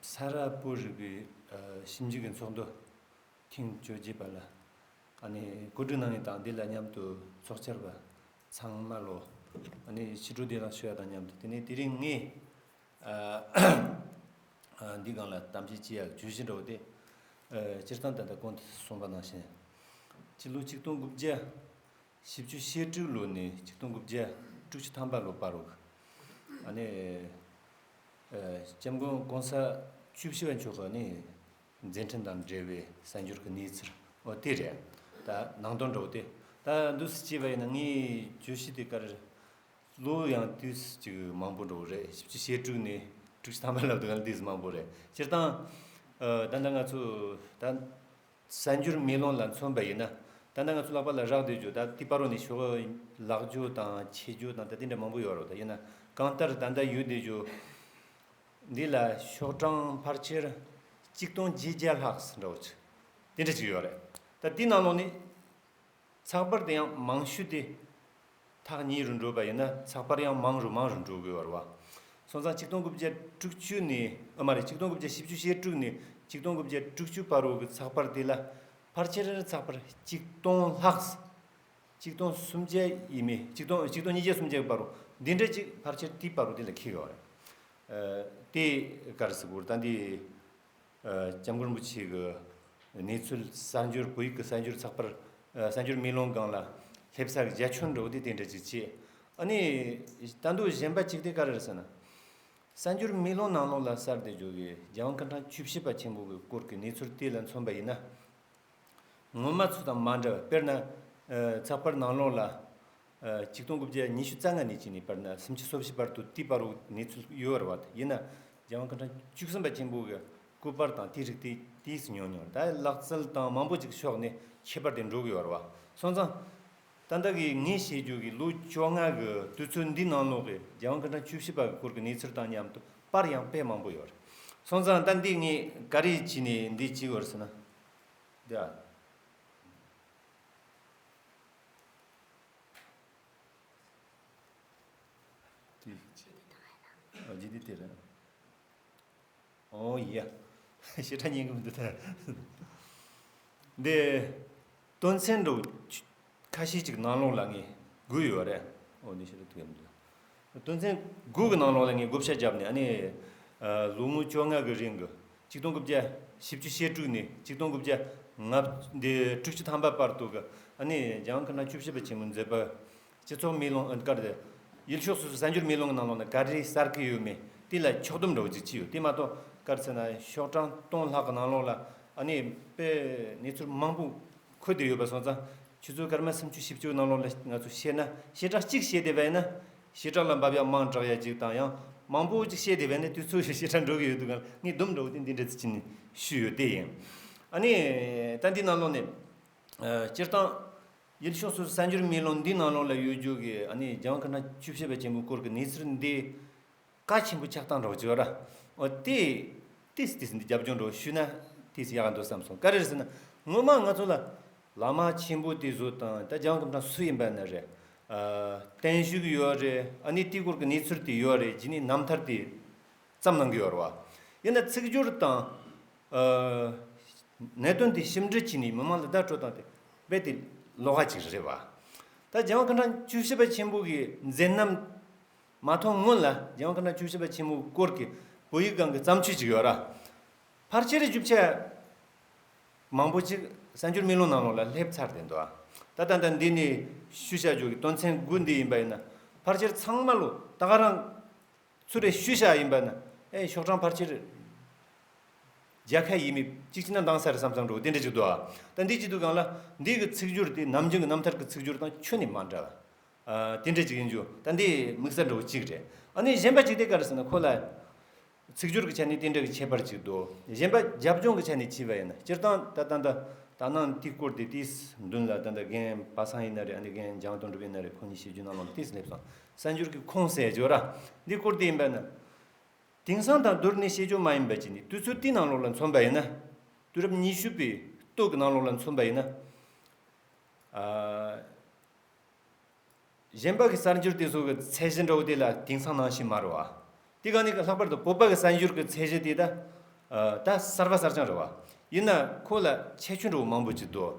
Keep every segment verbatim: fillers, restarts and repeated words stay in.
ས་རཱ་བོད་རིག་པའི་ཨ་ཞིབ་འཇུག་གི་ཚོགས་འདུ་ཐེངས་བཅོ་བརྒྱད་པ་ལ་ཨ་ནི་གོ་སྒྲིག་གནང་མཁན་དང་འདི་ལ་མཉམ་དུ་ཚོགས་བཅར་བ་ཚང་མ་ལོ་ཨ་ནི་ཕྱི་དྲོ་བདེ་ལེགས་ཞུ་ཡ་དང་མཉམ་དུ། དེ་ནས་དེ་རིང་ངས་ཨ་ཨ་འདི་སྒང་ལ་གཏམ་བཤད་བྱེད་ཡ་བརྗོད་གཞི་འདྲ་བོ་དེ་ཨ་སྤྱིར་བཏང་ད་ལྟ་གོང་དུ་གསུངས་པ་ནང་བཞིན་སྤྱི་ལོ་ཆིག་སྟོང་དགུ་བརྒྱ་བཞི་བཅུ་ཞེ་དྲུག་ལོ་ནས་ཆིག་སྟོང་དགུ་བརྒྱ་དྲུག་ཅུ་ཐམ་པ་ལོ་བར་རུ། ཨ་ནི་ཨ་སྐྱབས་མགོན་༸གོང་ས་བཅུ་བཞི་པ་མཆོག་གི་ནི་མཛད་འཕྲིན་དང་འབྲེལ་བའི་གསར་འགྱུར་གྱི་གནས་ཚུལ་འོ་དེ་རེད། ད་ནང་དོན་འདྲ་བོ་དེ་ད་འདུག་སེ་བྱས་པ་ཡིན་ན་ངའི་བརྗོད་གཞི་དེ་ག་རེ་རེད། ལོ་ཡང་དུས་ཅིག་མང་པོ་འགྲོ་གི་རེད། བཞི་བཅུ་ཞེ་དྲུག་ནས་དྲུག་ཅུ་ཐམ་པ་ལབ་དུས་ཡང་དུས་མང་པོ་རེད། སྤྱིར་བཏང་ཨ་ད་ལྟ་ང་ཚོ་ད་གསར་འགྱུར་མེ་ལོང་ལ་མཚོན་པ་ཡིན་ན། ད་ལྟ་ང་ཚོ་ལག་པ་ལ་རག་བསྡད་རྒྱུ་ད་དེ་བར་རོ་ནས་ཤོག་ལག་འགྱོ་དང་ཆེད་འགྱོ་དང་ད་དེ་འདྲ་མང་པོ་ཡོད་རེད། ད་ཡིན་ན་གང་ལྟར་ད་ལྟ་ཡོད་བསྡད་རྒྱུ་འདི་ལ་ཤོག་གྲངས་ཕལ་ཆེར་ཆིག་སྟོང་བརྒྱད་བརྒྱ་ལྷག་འདྲ་བོ་ཅིག་དེ་འདྲ་ཅིག་ཡོད་རེད། ད་དེའི་ནང་ལོགས་ནས། ཚགས་པར་དེ་ཡང་མང་ཤོས་དེ་ཐག་ཉེ་རུ་འགྲོ་བ་ཡིན་ན་ཚགས་པར་ཡང་མང་རུ་མང་རུ་འགྲོ་དགོས་པ་རེད་བ། སོང་ཙང་ཆིག་སྟོང་དགུ་བརྒྱ་དྲུག་ཅུ་ནས་ཨ་མ་རེད། ཆིག་སྟོང་དགུ་བརྒྱ་བཞི་བཅུ་ཞེ་དྲུག་ནས་ཆིག་སྟོང་དགུ་བརྒྱ་དྲུག་ཅུ་བར་རོ་གི་ཚགས་པར་དེ་ལ་ཕལ་ཆེར་ཚགས་པར་ཆིག་སྟོང་ལྷག་ཆིག་སྟོང་སུམ་བརྒྱ་ཡིན་མིན། ཆིག་སྟོང་ཆིག་སྟོང་ཉིས་བརྒྱ་སུམ་བརྒྱ་གི་བར་རོ་འདི་འདྲ་ཅིག་ཕལ་ཆེར་དེའི་བར་རོ་དེ་ལ་འཁེལ་ཡོད་རེད། ཨ་དེ་ག་རེ་ཟེར་དགོས་རེད། ད་འདི། ཨ་སྐྱབས་མགོན་རིན་པོ་ཆེ་གི་གནས་ཚུལ་གསར་འགྱུར་བོད་ཡིག་གི་གསར་འགྱུར་ཚགས་པར་ཨ་གསར་འགྱུར་མེ་ལོང་སྒང་ལ་སླེབས་ས་གི་རྒྱ་ཁྱོན་འདྲ་བོ་དེ་དེ་འདྲ་ཅིག་བྱས། ཨ་ནི་ད་དུང་གཞན་པ་གཅིག་དེ་ག་རེ་རེད་ཟེར་ན། གསར་འགྱུར་མེ་ལོང་ནང་ལོགས་ལ་གསལ་བསྡད་རྒྱུ་གི་རྒྱལ་དབང་སྐུ་ཕྲེང་བཅུ་བཞི་པ་ཆེན་པོ་གི་སྐོར་གྱི་གནས་ཚུལ་དེ་ལ་མཚོན་པ་ཡིན་ན། སྔོན་མ་ཚོ་དང་མ་འདྲ་བ། དཔེར་ན་ཨ་ཚགས་པར་ནང་ལོགས་ལ། ཨ་ཆིག་སྟོང་དགུ་བརྒྱ་ཉི་ཤུ་རྩ་ལྔ་ནས་བྱས་ནས་དཔེར་ན་སུམ་ཅུ་སོ་བཞི་བར་དུ་དེའི་བར་དུ་གནས་ཚུལ་ཡོད་རེད་བ། ཡིན་ན་རྒྱལ་དབང་སྐུ་ཕྲེང་བཅུ་གསུམ་པ་ཆེན་པོ་གི་སྐུ་པར་དང་དེའི་རིགས་དེ་དུས་སུ་ཉུང་ཉུང་། ད་ལག་རྩལ་དང་མང་པོ་ཅིག་ཕྱོགས་ནས་ཁྱད་པར་དེ་འགྲོ་གི་ཡོད་རེད་བ། སོང་ཙང་ད་ལྟ་གི་ངས་བཤད་རྒྱུ་གི་ལོ་བཅོ་ལྔ་གི་དུས་ཚོད་འདི་ནང་ལོགས་ཀྱི་རྒྱལ་དབང་སྐུ་ཕྲེང་བཅུ་བཞི་པ་གི་སྐོར་གྱི་གནས་ཚུལ་དང་མཉམ་དུ་པར་ཡང་དཔེ་མང་པོ་ཡོད་རེད། སོང་ཙང་ད་འདི་ངས་ག་རེ་བྱས་ནས་འདི་བྱེད་དགོས་རེད་ཟེར་ན། འདི་ཨ། དེ་ཨ་ཇི་དེ་དེ་རེད། ཨོ་ཡ། ཞེ་དྲག་ཉན་གི་མི་འདུག་ད། འདི་དོན་ཚན་འདྲ་བོ་ཁ་ཤས་ཅིག་ནང་ལོགས་ལ་ངས་བགོས་ཡོད་རེད། ཨོ་འདི་ཞེ་དྲག་ཐུག་ཡ་མི་འདུག་དོན་ཚན་དགུ་གི་ནང་ལོགས་ལ་ངས་བགོ་བཤའ་བརྒྱབ་ནས། ཨ་ནི་ཨ་ལོ་ངོ་བཅོ་ལྔ་གི་རིང་གི་ཆིག་སྟོང་དགུ་བརྒྱ་བཞི་བཅུ་ཞེ་དྲུག་ནས་ཆིག་སྟོང་དགུ་བརྒྱ་ལྔ་འདི་དྲུག་ཅུ་ཐམ་པ་བར་དུ་གི་ཨ་ནི་རྒྱལ་དབང་སྐུ་ཕྲེང་བཅུ་བཞི་པ་ཆེན་མོའི་མཛད་པ། སྤྱི་ཚོགས་མེ་ལོང་ཨ་གར་དེ། ཡུལ་ཕྱོགས་སོ་སོའི་གསར་འགྱུར་མེ་ལོང་གི་ནང་ལོགས་ན་ག་རེ་གསལ་གི་ཡོད་མེད་དེ་ལ་ཕྱོགས་བསྡོམས་འདྲ་བོ་ཅིག་བྱས་ཡོད། དེ་མ་གཏོགས་ག་རེ་ཟེར་ན་ཤོག་གྲངས་སྟོང་ལྷག་གི་ནང་ལོགས་ལ་ཨ་ནི་དཔེ་གནས་ཚུལ་མང་པོ་འཁོད་བསྡད་ཡོད་པ་སོང་ཙང་། ཆུ་ཚོད་སྐར་མ་སུམ་ཅུ་བཞི་བཅུ་ནང་ལོགས་ལ་ང་ཚོ་བཤད་ན་ཞེ་དྲག་གཅིག་བཤད་བསྡད་པ་ཡིན་ན་ཞེ་དྲག་ལ་འབབ་ཡ་མང་དྲགས་ཡ་ཅིག་དང་། ཡང་མང་པོ་ཅིག་བཤད་བསྡད་པ་ཡིན་ན་དུས་ཚོད་ཞེ་དྲག་འགྲོ་གི་ཡོད་དུས་གང་ལ་ངས་བསྡོམས་འདྲ་བོ་དེ་འདི་འདྲ་ཅིག་བྱས་ནས་ཞུས་ཡོད། དེ་ཡིན། ཨ་ནི་ད་འདི་ནང་ལོགས་ནས་ཨ་སྤྱིར་བཏང་ཡུལ་ཕྱོགས་སོ་སོའི་གསར་འགྱུར་མེ་ལོང་འདིའི་ནང་ལོགས་ལ་ཡོད་རྒྱུ་གི་ཨ་ནི་རྒྱལ་དབང་སྐུ་ཕྲེང་བཅུ་བཞི་པ་ཆེན་པོའི་སྐོར་གྱི་གནས་ཚུལ་འདི་གལ་ཆེན་པོ་ཆགས་སྟངས་འདྲ་བོ་ཅིག་ཡོད་ར། འོ་དེ་ཏིས་ཏིས་འདི་རྒྱབ་ལྗོངས་འདྲ་བོ་ཞུས་ན་ཏིས་ཡག་ག་འདུག་བསམ་སོང་། ག་རེ་རེད་ཟེར་ན་སྔོན་མ་ང་ཚོ་ལ་བླ་མ་ཆེན་པོ་དེ་ཚོ་དང་ད་རྒྱལ་དབང་སྐུ་ཕྲེང་སུ་ཡིན་པ་ན་རེད། ཨ་བརྟན་བཞུགས་ཡོད་རེད། ཨ་ནི་དེའི་སྐོར་གྱི་གནས་ཚུལ་དེ་ཡོད་རེད། རྗེས་ནས་རྣམ་ཐར་དེ་བརྩམས་གནང་གི་ཡོད་རེད་བ། ཡིན་ན་ཚིག་སྦྱོར་དང་ཨ་གནད་དོན་དེ་ཞིབ་འབྲི་བྱས་ནས་མི་མང་ལ་བརྡ་སྤྲོད་སྟངས་དེ་རྦད་དེ་ལོགས་ཀ་ཅིག་རེད་བ། ད་རྒྱལ་དབང་སྐུ་ཕྲེང་བཅུ་བཞི་པ་ཆེན་པོ་གི་མཛད་རྣམ་མ་མཐོང་སྔོན་ལ་རྒྱལ་དབང་སྐུ་ཕྲེང་བཅུ་བཞི་པ་ཆེན་པོའི་སྐོར་གྱི་བོད་ཡིག་སྒང་གི་བརྩམས་ཆོས་ཅིག་ཡོད་ར། ཕལ་ཆེར་རྒྱུ་ཆ་མང་པོ་ཅིག་གསར་འགྱུར་མེ་ལོང་ནང་ལོགས་ལ་སླེབས་ཚར་བསྡད་འདུག་ད་ལྟ་ད་འདི་ནས་ཞུ་བྱ་རྒྱུ་གི་དོན་ཚན་དགུ་འདི་ཡིན་པ་ཡིན་ན་ཕལ་ཆེར་ཚང་མ་ལོ་ད་ག་རང་ཚུར་རེ་ཞུ་བྱ་ཡིན་པ་ན་ཨེ་ཤོག་གྲངས་ཕལ་ཆེར་བརྒྱ་ཁ་ཡིན་མིན་གཅིག་བྱས་ན་འདང་ས་རེད་བསམ་བསམ་འགྲོ་དེ་འདྲ་ཅིག་འདུག་ད་འདི་ཅིག་འདུག་གང་ལ་འདི་གི་ཚིག་སྦྱོར་དེ་ནམ་རྒྱུན་གི་རྣམ་ཐར་གི་ཚིག་སྦྱོར་དང་ཁྱོན་ནས་མ་འདྲ་བ། ཨ་དེ་འདྲ་ཅིག་ཡིན་རྒྱུ་ད་འདི་དམིགས་བསལ་འདྲ་བོ་གཅིག་རེད། ཨ་ནི་གཞན་པ་ཅིག་དེ་ག་རེ་ཟེར་ན་ཁོ་ལ་ཚིག་སྦྱོར་གྱི་ཆ་ནས་དེ་འདྲ་གི་ཁྱད་པར་ཅིག་འདུག་གཞན་པ་རྒྱབ་ལྗོངས་ཀྱི་ཆ་ནས་བྱས་པ་ཡིན་ན་སྤྱིར་བཏང་ད་ད་ད་ད་ནང་དེའི་སྐོར་དེ་དེའི་མདུན་ལ་ད་ད་རྒན་པ་སངས་ཡིན་ན་རེད། ཨ་ནི་རྒན་འཇམ་དབྱངས་དོན་གྲུབ་ཡིན་ན་རེད། ཁོང་གཉིས་བཤད་རྒྱུ་ནང་ལོགས་དེ་སླེབས་སོང་། གསར་འགྱུར་གྱི་ཁུངས་ཟེར་རྒྱུ་ར་འདི་སྐོར་དེ་ཡིན་པ་ན། དེང་སང་དང་བསྡུར་ནས་བཤད་རྒྱུ་མ་ཡིན་པ་ཅིག་ནི་དུས་ཚོད་དེའི་ནང་ལོགས་ལ་མཚོན་པ་ཡིན་ན། དུས་རབས་ཉི་ཤུ་པའི་སྟོད་ཀྱི་ནང་ལོགས་ལ་མཚོན་པ་ཡིན་ན། ཨ། གཞན་པ་གི་གསར་འགྱུར་དེ་ཚོ་གི་ཚད་གཞི་འདྲ་བོ་དེ་ལ་དེང་སང་ནང་བཞིན་མ་རེད་བ། དེ་ག་ནས་ལྷག་པར་དུ་བོད་པ་གི་གསར་འགྱུར་གྱི་ཚད་གཞི་དེ་ད་ད་གསར་པ་གསར་རྐྱང་རེད་བ། ཡིན་ན་ཁོ་ལ་ཁྱད་ཆོས་འདྲ་བོ་མང་པོ་ཅིག་འདུག་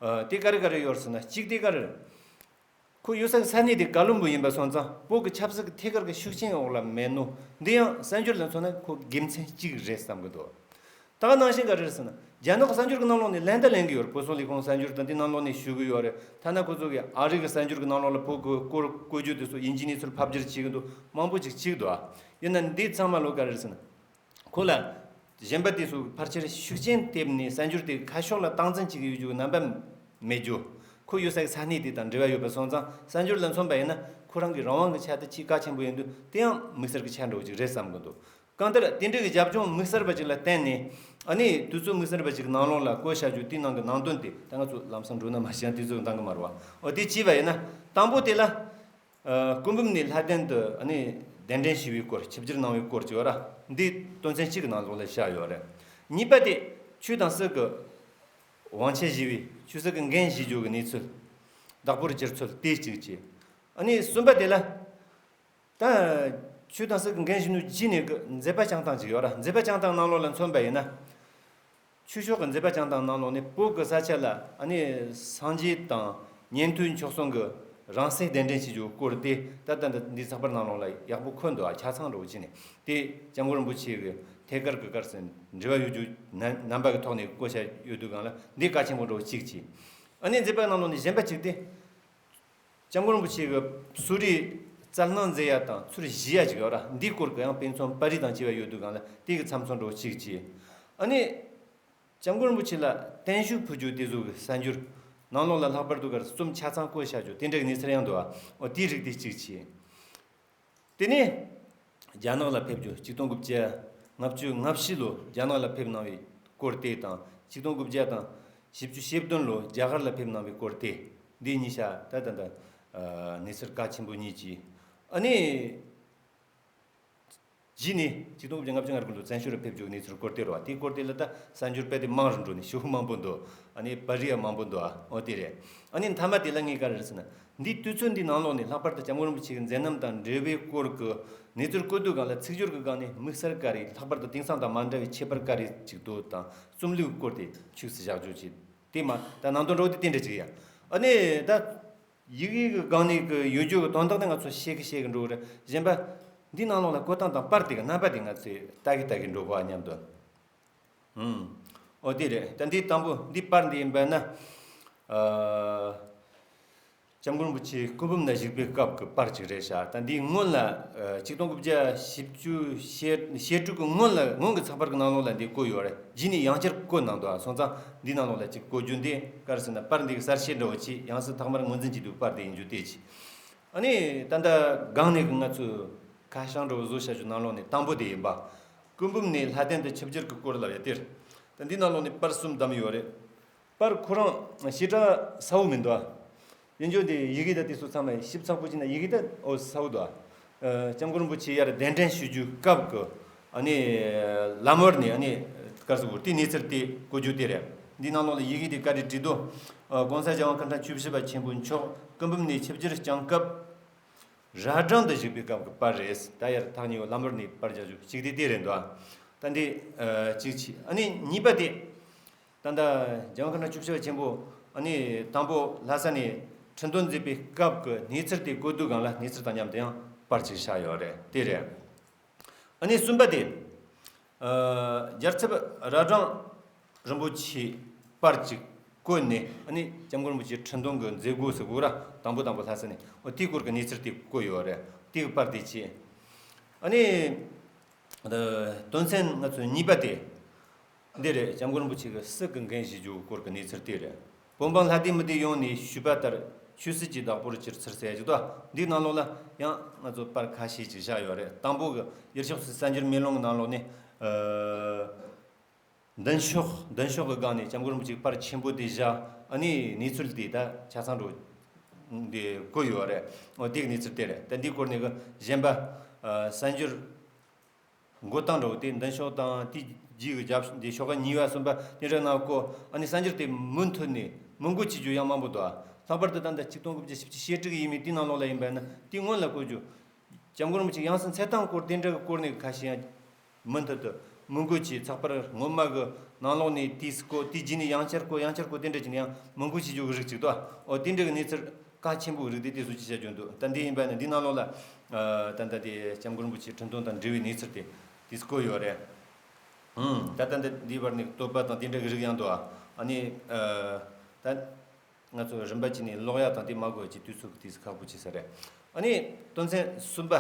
དེ་ག་རེ་ག་རེ་ཡོད་ཟེར་ན། གཅིག་དེ་ག་རེ། ཁོ་ཡོད་ས་གི་ས་གནས་དེ་ཀ་ལོན་སྦུག་ཡིན་པ་སོང་ཙང་བོད་ཀྱི་ཆབ་སྲིད་ཀྱི་ཐད་ཀར་གྱི་ཤུགས་རྐྱེན་འོག་ལ་མེད་ནོ། འདི་ཡང་གསར་འགྱུར་ལ་མཚོན་ན་ཁོ་དགེ་མཚན་གཅིག་རེད་བསམ་གི་འདུག་ད་ག་ནང་བཞིན་ག་རེ་རེད་ཟེར་ན། རྒྱ་ནག་གི་གསར་འགྱུར་གྱི་ནང་ལོགས་ནས་ལན་ད་ལེན་གི་ཡོད་རེད། བོད་སོག་ལས་ཁུངས་གསར་འགྱུར་དང་དེ་ནང་ལོགས་ནས་ཞུ་གི་ཡོད་རེད། ཐ་ན་ཁོ་ཚོ་གི་ཨ་རི་གི་གསར་འགྱུར་གྱི་ནང་ལོགས་ལ་བོད་ཀྱི་སྐོར་བཀོད་རྒྱུ་དེ་ཚོ་དབྱིན་ཇིའི་གནས་ཚུལ་ཕབ་སྒྱུར་བྱེད་གི་འདུག་མང་པོ་ཅིག་བྱེད་གི་འདུག་ཨ། ཡིན་ན་འདི་ཚང་མ་ལོ་ག་རེ་རེད་ཟེར་ན། ཁོ་ལ་གཞན་པ་དེ་ཚོ་ཕལ་ཆེར་ཤུགས་རྐྱེན་ཐེབས་ནས་གསར་འགྱུར་དེ་ཁ་ཕྱོགས་ལ་སྟངས་འཛིན་བྱེད་ཀྱི་ཡོད་རྒྱུ་རྣམ་པ་མེད་རྒྱུ། ཁོ་ཡོད་ས་གི་ས་གནས་དེ་དང་འབྲེལ་བ་ཡོད་པ་སོང་ཙང་། གསར་འགྱུར་ལ་མཚོན་པ་ཡིན་ན་ཁོ་རང་གི་རང་དབང་གི་ཆ་དེ་ཆེས་གལ་ཆེན་པོ་ཡིན་དུས། དེ་ཡང་དམིགས་བསལ་གྱི་ཆ་འདྲ་བོ་ཅིག་རེད་བསམ་གི་འདུག་གང་ལྟར་དེ་འདྲའི་གི་རྒྱབ་ལྗོངས་དམིགས་བསལ་བ་ཅིག་ལ་བརྟེན་ནས། ཨ་ནི་དུས་ཚོད་དམིགས་བསལ་བ་ཅིག་ནང་ལོགས་ལ་བཀོད་བཞག་རྒྱུ་དེའི་ནང་གི་ནང་དོན་དེ། ད་ང་ཚོ་ལམ་སང་འགྲོ་ན་མ་ཤེས་ཡང་དུས་ཚོད་འདང་གི་མ་རེད་བ། འོ་དེ་བྱས་པ་ཡིན་ན། དང་པོ་དེ་ལ། ཨ། སྐུ་འབུམ་ནས་ལྷ་ལྡན་དུ་ཨ་ནི་གདན་འདྲེན་ཞུས་པའི་སྐོར། ཆིབས་བསྒྱུར་གནང་བའི་སྐོར་བྱས་པ་ར། འདི་དོན་ཚན་གཅིག་གི་ནང་ལོགས་ལ་བཞག་ཡོད་རེད། གཉིས་པ་དེ་ཆོས་དང་སྲིད་ཀྱི་དབང་ཆ་བཞེས་པའི་ཆོས་སྲིད་ཀྱི་འགན་བཞེས་རྒྱུ་གི་གནས་ཚུལ། བདག་པོར་གྱུར་ཚུལ་དེ་གཅིག་བྱས། ཨ་ནི་གསུམ་པ་དེ་ལ། ད་ཆོས་དང་སྲིད་ཀྱི་འགན་བཞེས་ནོ་རྗེས་ནས་ཀྱི་མཛད་པ་བསྐྱངས་སྟངས་ཅིག་ཡོད་ར། མཛད་པ་བསྐྱངས་སྟངས་ནང་ལོགས་ལ་མཚོན་པ་ཡིན་ན། ཆོས་ཕྱོགས་ཀྱི་མཛད་པ་བསྐྱངས་སྟངས་ནང་ལོགས་ནས་བོད་ཀྱི་ས་ཆ་ལ་ཨ་ནི་སངས་རྒྱས་དང་ཉན་ཐོས་མཆོག་གསུམ་གྱི་རང་སྲས་གདན་འདྲེན་བྱེད་རྒྱུའི་སྐོར་དེ་ད་ལྟ་འདི་འདི་ཚགས་པར་ནང་ལོགས་ལ་ཡག་པོ་འཁོད་འདུག་ཨ། ཆ་ཚང་འདྲ་བོ་བྱས་ནས། དེ་སྐྱབས་མགོན་རིན་པོ་ཆེ་གི་ཐད་ཀར་གྱི་སྐབས་སུ་འབྲེལ་བ་ཡོད་རྒྱུ་རྣམ་རྣམ་པ་གི་ཐོག་ནས་བཀོད་བཞག་ཡོད་དུས་སྒང་ལ་འདི་གལ་ཆེན་པོ་འདྲ་བོ་གཅིག་བྱས། ཨ་ནི་མཛད་པ་ནང་ལོགས་ནས་གཞན་པ་གཅིག་དེ། སྐྱབས་མགོན་རིན་པོ་ཆེ་གི་གསོལ་རས་བསྩལ་གནང་མཛད་ཡ་དང་ཚུར་བཞེས་ཡ་ཅིག་ཡོད་ར། འདིའི་སྐོར་གྱི་ཡང་དཔེ་མཚོན་པར་རིས་དང་བཅས་པ་ཡོད་དུས་སྒང་ལ་དེ་གི་ཚབ་མཚོན་འདྲ་བོ་གཅིག་བྱས། ཨ་ནི་སྐྱབས་མགོན་རིན་པོ་ཆེ་ལ་བརྟན་བཞུགས་ཕུལ་རྒྱུ་དེ་ཚོ་གི་གསར་འགྱུར་ནང་ལོགས་ལ་ལྷག་པར་དུ་གར་རྩོམ་ཆ་ཚང་བཀོད་བཞག་རྒྱུ་དེ་འདྲ་གི་གནས་ཚུལ་ཡང་འདུག་ཨ། འོ་དེའི་རིགས་དེ་གཅིག་བྱས། དེ་ནས་རྒྱ་ནག་ལ་ཕེབས་རྒྱུ། ཆིག་སྟོང་དགུ་བརྒྱ་ལྔ་བཅུ་ང་བཞི་ལོ་རྒྱ་ནག་ལ་ཕེབས་གནང་བའི་སྐོར་དེ་དང་། ཆིག་སྟོང་དགུ་བརྒྱ་དང་བཞི་བཅུ་ཞེ་བདུན་ལོ་རྒྱ་གར་ལ་ཕེབས་གནང་བའི་སྐོར་དེ། འདི་གཉིས་ཆ་ད་ད་ད་གནས་ཚུལ་གལ་ཆེན་པོ་གཉིས་ཀྱིས། ཨ་ནི་རྗེས་ནས་ཆིག་སྟོང་དགུ་བརྒྱ་ལྔ་བཅུ་ང་དགུ་ལོ་བཙན་བྱོལ་རུ་ཕེབས་རྒྱུ་གནས་ཚུལ་སྐོར་དེ་རེད་བ། དེའི་སྐོར་དེ་ལ་ད་གསར་འགྱུར་དཔེ་དེབ་མང་རུ་འགྲོ་ནས་ཤོག་བུ་མང་པོ་འདུག་ཨ་ནི་པར་རིས་ཡང་མང་པོ་འདུག་ཨ། འོ་དེ་རེད། ཨ་ནི་མཐའ་མ་དེ་ལ་ངས་ག་རེ་རེད་ཟེར་ན། འདིའི་དུས་ཚོད་འདིའི་ནང་ལོགས་ནས་ལྷག་པར་དུ་སྐྱབས་མགོན་རིན་པོ་ཆེ་གི་མཛད་རྣམ་དང་འབྲེལ་བའི་སྐོར་གྱི་གནས་ཚུལ་བཀོད་དུས་སྒང་ལ་ཚིག་སྦྱོར་གྱི་སྒང་ནས་དམིགས་བསལ་ག་རེ། ལྷག་པར་དུ་དེང་སང་དང་མ་འདྲ་བའི་ཁྱད་པར་ག་རེ་ཅིག་འདུག་དང་། རྩོམ་ལུགས་སྐོར་དེ་ཕྱོགས་སུ་བཞག་རྒྱུ་ཅིག་དེ་མ་ད་ནང་དོན་འགྲོ་དེ་དེ་འདྲ་ཅིག་ཡ། ཨ་ནི་ད་ཡི་གེ་གི་སྒང་ནས་གི་ཡོད་རྒྱུ་གི་དོན་དག་དེ་ང་ཚོ་ཤེས་གི་ཤེས་གི་འགྲོ་གི་རེད། གཞན་པ་འདི་ནང་ལོགས་ལ་བཀོད་སྟངས་དང་པར་དེ་གི་རྣམ་པ་དེ་ང་ཚོས་ལྟ་གི་ལྟ་གི་འགྲོ་གོ་ཨ་སྙམ་དུ། ཨུམ། ཨོ་དེ་རེད། ད་འདི་དང་པོ་འདི་པར་འདི་ཡིན་པ་ན། ཨ། སྐྱབས་མགོན་རིན་པོ་ཆེ་སྐུ་འབུམ་ན་བཞུགས་པའི་སྐབས་ཀྱི་པར་ཅིག་རེད་ཤག་ད་འདིའི་སྔོན་ལ་ཨ་ཆིག་སྟོང་དགུ་བརྒྱ་བཞི་བཅུ་ཞེ་ཞེ་དྲུག་གི་སྔོན་ལ། སྔོན་གྱི་ཚགས་པར་གྱི་ནང་ལོགས་ལ་འདི་བཀོད་ཡོད་རེད། རྗེས་ནས་ཡང་བསྐྱར་བཀོད་གནང་འདུག་ཨ། སོང་ཙང་འདིའི་ནང་ལོགས་ལ་ཅིག་བཀོད་རྒྱུ་འདི་ག་རེ་ཟེར་ན། པར་འདི་གི་གསལ་བཤད་འདྲ་བོ་ཅིག་ཡང་སྲིད་ཐོག་མར་ངོས་འཛིན་བྱེད་དུས་པར་དེ་ཡིན་རྒྱུ་དེ་ཅིག་ཨ་ནི་ད་ལྟ་སྒང་ནས་གི་ང་ཚོས་ཁ་བྱང་འདྲ་བོ་བཟོ་བྱ་རྒྱུ་ནང་ལོགས་ནས་དང་པོ་དེ་ཡིན་པ། སྐུ་འབུམ་ནས་ལྷ་ལྡན་དུ་ཆིབས་བསྒྱུར་གྱི་སྐོར་ལ་ཡ་དེར། ད་འདི་ནང་ལོགས་ནས་པར་གསུམ་བདམས་ཡོད་རེད། པར་ཁོ་རང་ཞེ་དྲག་གསལ་བོ་མི་འདུག་ཨ། ཡིན་རྒྱུ་འདི་ཡི་གེ་ད་དེ་ཚོ་ཚང་མ་ཞིབ་ཚགས་པོ་བྱས་ན་ཡི་གེ་ད་འོ་གསལ་བོ་འདུག་ཨ། ཨ། སྐྱབས་མགོན་རིན་པོ་ཆེ་ཡར་གདན་འདྲེན་ཞུ་རྒྱུའི་སྐབས་ཀྱི་ཨ་ནི་ལམ་བར་ནས་ཨ་ནི་ག་རེ་ཟེར་དགོས། དེ་གནས་ཚུལ་དེ་བཀོད་རྒྱུ་དེ་རེད། འདི་ནང་ལོགས་ལ་ཡི་གེ་དེ་བཀའ་དྲིན་བྲིས་འདུག་ཨ། ༸གོང་ས་༸རྒྱལ་དབང་མཁའ་འགྲོ་མཆོག་བཅུ་བཞི་པ་ཆེན་པོ་མཆོག་སྐུ་འབུམ་ནས་ཆིབས་བསྒྱུར་བསྐྱངས་སྐབས། རྭ་སྒྲེང་དུ་བཞུགས་པའི་སྐབས་ཀྱི་པར་རེད། ད་ཡར་ཐག་ཉེ་བོ་ལམ་བར་ནས་པར་རྒྱག་རྒྱུ་གཅིག་དེ་དེ་རེད་འདུག་ཨ། ད་འདི་ཨ་གཅིག་བྱས། ཨ་ནི་གཉིས་པ་དེ། ད་ལྟ་༸རྒྱལ་དབང་མཁའ་འགྲོ་མཆོག་བཅུ་བཞི་པ་ཆེན་པོ་ཨ་ནི་དང་པོ་ལྷ་ས་ནས་ཁྲི་འདོན་མཛད་པའི་སྐབས་ཀྱི་གནས་ཚུལ་དེ་བཀོད་དུས་སྒང་ལ་གནས་ཚུལ་དང་མཉམ་དུ་ཡང་པར་གཅིག་བཞག་ཡོད་རེད། དེ་རེད། ཨ་ནི་གསུམ་པ་དེ། ཨ། རྒྱལ་ཚབ་རྭ་སྒྲེང་རིན་པོ་ཆེ་པར་གཅིག་བཀོད་ནས། ཨ་ནི་སྐྱབས་མགོན་རིན་པོ་ཆེ་ཁྲི་འདོན་གྱི་མཛད་སྒོ་ཟེར་དགོས་ར། དང་པོ་དང་པོ་ལྷ་ས་ནས། འོ་དེའི་སྐོར་གྱི་གནས་ཚུལ་དེ་བཀོད་ཡོད་རེད། དེ་གི་པར་དེ་བྱས། ཨ་ནི་དོན་ཚན་ང་ཚོ་གཉིས་པ་དེ། འདི་རེད། སྐྱབས་མགོན་རིན་པོ་ཆེ་གི་སྲིད་ཀྱི་འགན་བཞེས་རྒྱུའི་སྐོར་གྱི་གནས་ཚུལ་དེ་རེད། བོད་འབངས་ལྷ་སྡེ་མི་སྡེ་ཡོངས་ནས་ཞུས་པ་ལྟར་ཆོས་སྲིད་ཀྱི་བདག་པོར་གྱུར་ཚུལ་ཟེར་ཡ་ཅིག་འདུག་འདིའི་ནང་ལོགས་ལ་ཡང་ང་ཚོ་པར་ཁ་ཤས་ཅིག་བཞག་ཡོད་རེད། དང་པོ་གི་ཡུལ་ཕྱོགས་སུ་གསར་འགྱུར་མེ་ལོང་གི་ནང་ལོགས་ནས། ཨ། མདུན་ཤོག་མདུན་ཤོག་གི་སྒང་ནས་སྐྱབས་མགོན་རིན་པོ་ཆེ་པར་ཆེན་པོ་དེ་བཞག་ཨ་ནི་གནས་ཚུལ་དེ་ད་ཆ་ཚང་འགྲོ་འདི་བཀོད་ཡོད་རེད། འོ་དེ་གི་གནས་ཚུལ་དེ་རེད། ད་འདིའི་སྐོར་ནས་གི་གཞན་པ། ཨ། གསར་འགྱུར་འགོད་སྟངས་འདྲ་བོ་དེ་མདུན་ཤོག་དང་དེའི་རྗེས་ཀྱི་རྒྱབ་འདི་ཤོག་ཁ་གཉིས་པ་གསུམ་པ་དེ་འདྲ་ནང་བཀོད། ཨ་ནི་གསར་འགྱུར་དེ་མུ་མཐུད་ནས་མུ་འགོད་བྱེད་རྒྱུ་ཡང་མང་པོ་འདུག་ཨ། ལྷག་པར་དུ་ད་ལྟ་ཆིག་སྟོང་དགུ་བརྒྱ་བཞི་བཅུ་ཞེ་དྲུག་ཡས་མས་དེའི་ནང་ལོགས་ལ་ཡིན་པ་ན་དེའི་སྔོན་ལ་བཀོད་རྒྱུ། སྐྱབས་མགོན་རིན་པོ་ཆེ་ཡང་སྲིད་འཚོལ་སྟངས་སྐོར་དེ་འདྲ་གི་སྐོར་ནས་ཁ་ཤས་ཡང་མུ་མཐུད་དུ་མུ་འགོད་ཀྱིས་ཚགས་པར་སྔོན་མ་གི་ནང་ལོགས་ནས་དུས་སུ་བཀོད། དེའི་རྗེས་ནས་ཡང་བསྐྱར་བཀོད། ཡང་བསྐྱར་བཀོད། དེ་འདྲ་བྱས་ནས་ཡང་མུ་འགོད་བྱེད་རྒྱུ་གི་རིགས་གཅིག་ཏོ། འོ་དེ་འདྲ་གི་གནས་ཚུལ་གལ་ཆེན་པོའི་རིགས་དེ་དེ་ཚོ་ཅིག་བྱ་རྒྱུ་འདུག། ད་འདི་ཡིན་པ་ནི་འདི་ནང་ལོགས་ལ་ཨ་ད་ལྟ་དེ་སྐྱབས་མགོན་རིན་པོ་ཆེ་འཁྲུངས་སྟོན་དང་འབྲེལ་བའི་གནས་ཚུལ་དེ་དུས་སུ་བཀོད་ཡོད་རེད། ཨང་། ད་ལྟ་འདི་འདིའི་བར་ནས་བསྟོད་པ་དང་དེ་འདྲ་གི་རིགས་ཡང་འདུག། ཨ་ནི་ཨ་ད། ང་ཚོ་རིམ་པ་བྱས་ནས་ཀློག་ཡག་དང་དེ་མ་དགོས་ཀྱི་དུས་ཚོད་ཀྱི་དུས་སུ་ཁག་པོ་བྱེད་ས་རེད། ཨ་ནི་དོན་ཚན་གསུམ་པ།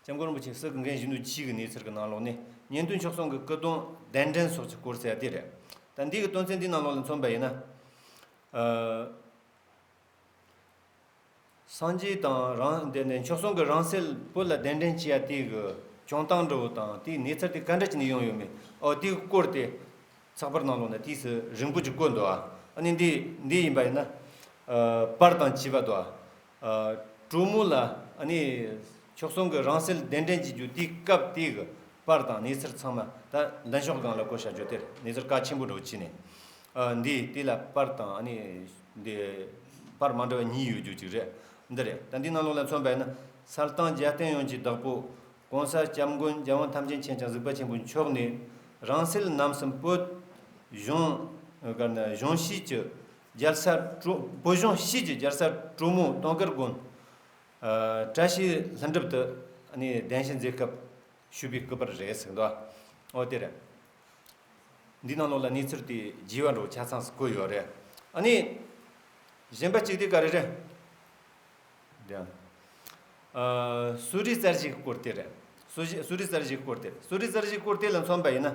སྐྱབས་མགོན་རིན་པོ་ཆེ་སྲིད་ཀྱི་འགན་བཞེས་ནོ་ཕྱིས་ཀྱི་གནས་ཚུལ་གྱི་ནང་ལོགས་ནས་ཉིན་ཐོའི་མཆོད་གསུང་གི་སྐུ་གདུང་གདན་འདྲེན་སོགས་ཀྱི་སྐོར་ཟེར་ཡ་དེ་རེད། ད་འདི་གི་དོན་ཚན་འདིའི་ནང་ལོགས་ལ་མཚོན་པ་ཡིན་ན། ཨ། སངས་རྒྱས་དང་རང་དེ་ནས་མཆོད་གསུང་གི་རང་གསལ་བོད་ལ་གདན་འདྲེན་བྱེད་ཡ་དེ་གི་བྱུང་སྟངས་འདྲ་བོ་དང་དེའི་གནས་ཚུལ་དེ་ག་འདྲ་བྱས་ནས་ཡོང་ཡོད་མེད། ཨོ་དེའི་སྐོར་དེ། ཚགས་པར་ནང་ལོགས་ན་དུས་སུ་རིང་པོ་ཅིག་བཀོད་འདུག་ཨ། ཨ་ནི་འདི་འདི་ཡིན་པ་ཡིན་ན། ཨ། པར་དང་བཅས་པ་འདུག་ཨ། ཨ། གྲོ་མོ་ལ་ཨ་ནི་མཆོད་གསུང་གི་རང་གསལ་གདན་འདྲེན་བྱེད་རྒྱུ་དེའི་སྐབས་དེ་གི་པར་དང་གནས་ཚུལ་ཚང་མ་ད་མདུན་ཤོག་སྒང་ལ་བཀོད་བཞག་རྒྱུ་དེར་གནས་ཚུལ་གལ་ཆེན་པོ་འདྲ་བོ་བྱས་ནས། ཨ། འདི་དེ་ལ་པར་དང་ཨ་ནི་འདི་པར་མ་འདྲ་བ་གཉིས་ཡོད་རྒྱུ་ཅིག་རེད། འདི་རེད། ད་འདི་ནང་ལོགས་ལ་མཚོན་པ་ཡིན་ན། གསལ་ཐང་རྒྱལ་བསྟན་ཡོངས་ཀྱི་བདག་པོ། ༸གོང་ས་སྐྱབས་མགོན་རྒྱལ་དབང་ཐམས་ཅད་མཁྱེན་ཅིང་གཟིགས་པ་ཆེན་པོ་མཆོག་ནས། རང་གསལ་རྣམ་གསུམ་བོད་གཞུང་གཞུང་ཕྱིའི་གི་རྒྱལ་ས་གྲོ་བོད་གཞུང་ཕྱིའི་གི་རྒྱལ་ས་གྲོ་མོ་དུང་དཀར་དགོན། ཨ། བཀྲ་ཤིས་ལྷུན་གྲུབ་ཏུ་ཨ་ནི་གདན་ཞུ་མཛད་སྐབས་ཞུས་པའི་སྐུ་པར་རེད་ཟེར་འདུག། ཨོ་དེ་རེད། འདི་ནང་ལོགས་ལ་གནས་ཚུལ་དེ་རྒྱས་པ་འདྲ་བོ་ཆ་ཚང་ཞིག་བཀོད་ཡོད་རེད། ཨ་ནི་གཞན་པ་གཅིག་དེ་ག་རེ་རེད། དེ་ཡང་། ཨ། གསོ་རིག་གསར་བརྗེའི་སྐོར་དེ་རེད། གསོ་གསོ་རིག་གསར་བརྗེའི་སྐོར་དེ་རེད། གསོ་རིག་གསར་བརྗེའི་སྐོར་དེ་ལ་མཚོན་པ་ཡིན་ན།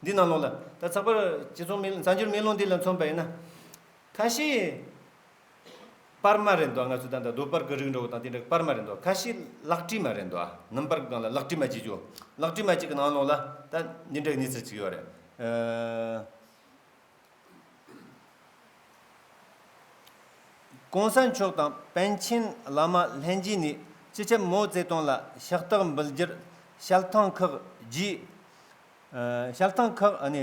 འདི་ནང་ལོགས་ལ་ད་ཚགས་པར་སྤྱི་ཚོགས་མེ་གསར་འགྱུར་མེ་ལོང་འདི་ལ་མཚོན་པ་ཡིན་ན། ཁ་ཤས་པར་མ་རེད་འདུག། ང་ཚོ་ད་ལྟ་རྡོ་པར་གྱི་རིགས་འདྲ་བོ་དང་དེ་འདྲ་པར་མ་རེད་འདུག། ཁ་ཤས་ལག་བྲིས་མ་རེད་འདུག། ནམ་པར་སྒང་ལ་ལག་བྲིས་མ་བྱེད་རྒྱུ། ལག་བྲིས་མ་བྱེད་ཀྱི་ནང་ལོགས་ལ་ད་འདི་འདྲའི་གནས་ཚུལ་ཅིག་ཡོད་རེད། ཨ། ༸གོང་ས་མཆོག་དང་པཎ་ཆེན་བླ་མ་ལྷན་རྒྱས་ནས་སྤྱི་ཁྱབ་མའོ་ཙེ་ཏུང་ལ་ཕྱག་རྟགས་འབུལ་རྒྱུར་ཞལ་ཐང་ཁག་བརྒྱུད། ཨ། ཞལ་ཐང་ཁག་ཨ་ནི་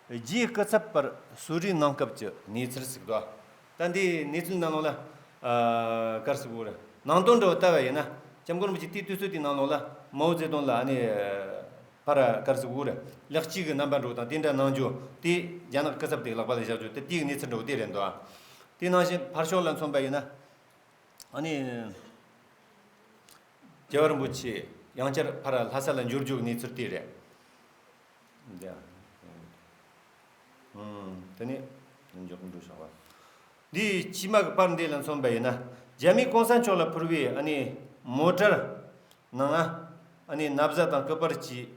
བརྒྱུད་སྐུ་ཚབ་པར་གསོལ་རས་གནང་སྐབས་ཀྱི་གནས་ཚུལ་ཞིག་འདུག། ད་འདིའི་གནས་ཚུལ་ནང་ལོགས་ལ། ཨ། ག་རེ་ཟེར་དགོས་རེད། ནང་དོན་འདྲ་བོ་ལྟ་བ་ཡིན་ན། སྐྱབས་མགོན་རིན་པོ་ཆེ་དེའི་དུས་ཚོད་དེའི་ནང་ལོགས་ལ་མའོ་ཙེ་ཏུང་ལ་ཨ་ནི་ཕར་ག་རེ་ཟེར་དགོས་རེད། ལེགས་སྐྱེས་ཀྱི་རྣམ་པ་འདྲ་བོ་དང་དེ་འདྲ་གནང་རྒྱུ་དེ། རྒྱ་ནག་སྐུ་ཚབ་དེ་ལག་པ་ལ་བཞག་རྒྱུ་དེ་དེའི་གནས་ཚུལ་འདྲ་བོ་དེ་རེད་འདུག། དེ་ནང་བཞིན་ཕར་ཕྱོགས་ལ་མཚོན་པ་ཡིན་ན། ཨ་ནི་རྒྱལ་བ་རིན་པོ་ཆེ་ཡང་བསྐྱར་ཕར་ལྷ་ས་ལ་འབྱོར་རྒྱུ་གི་གནས་ཚུལ་དེ་རེད། འདི། ཨང་། དེ་ནས་མགྱོགས་འགྲོ་བྱ་བ། འདིའི་དཀྱིལ་མ་གི་པར་འདི་ལ་མཚོན་པ་ཡིན་ན། རྒྱ་མིས་གོང་ས་མཆོག་ལ་ཕུལ་བའི་ཨ་ནི་མོ་ཊར་ནང་ང་ཨ་ནི་ན་བཟའ་དང་སྐུ་པར་གྱིས།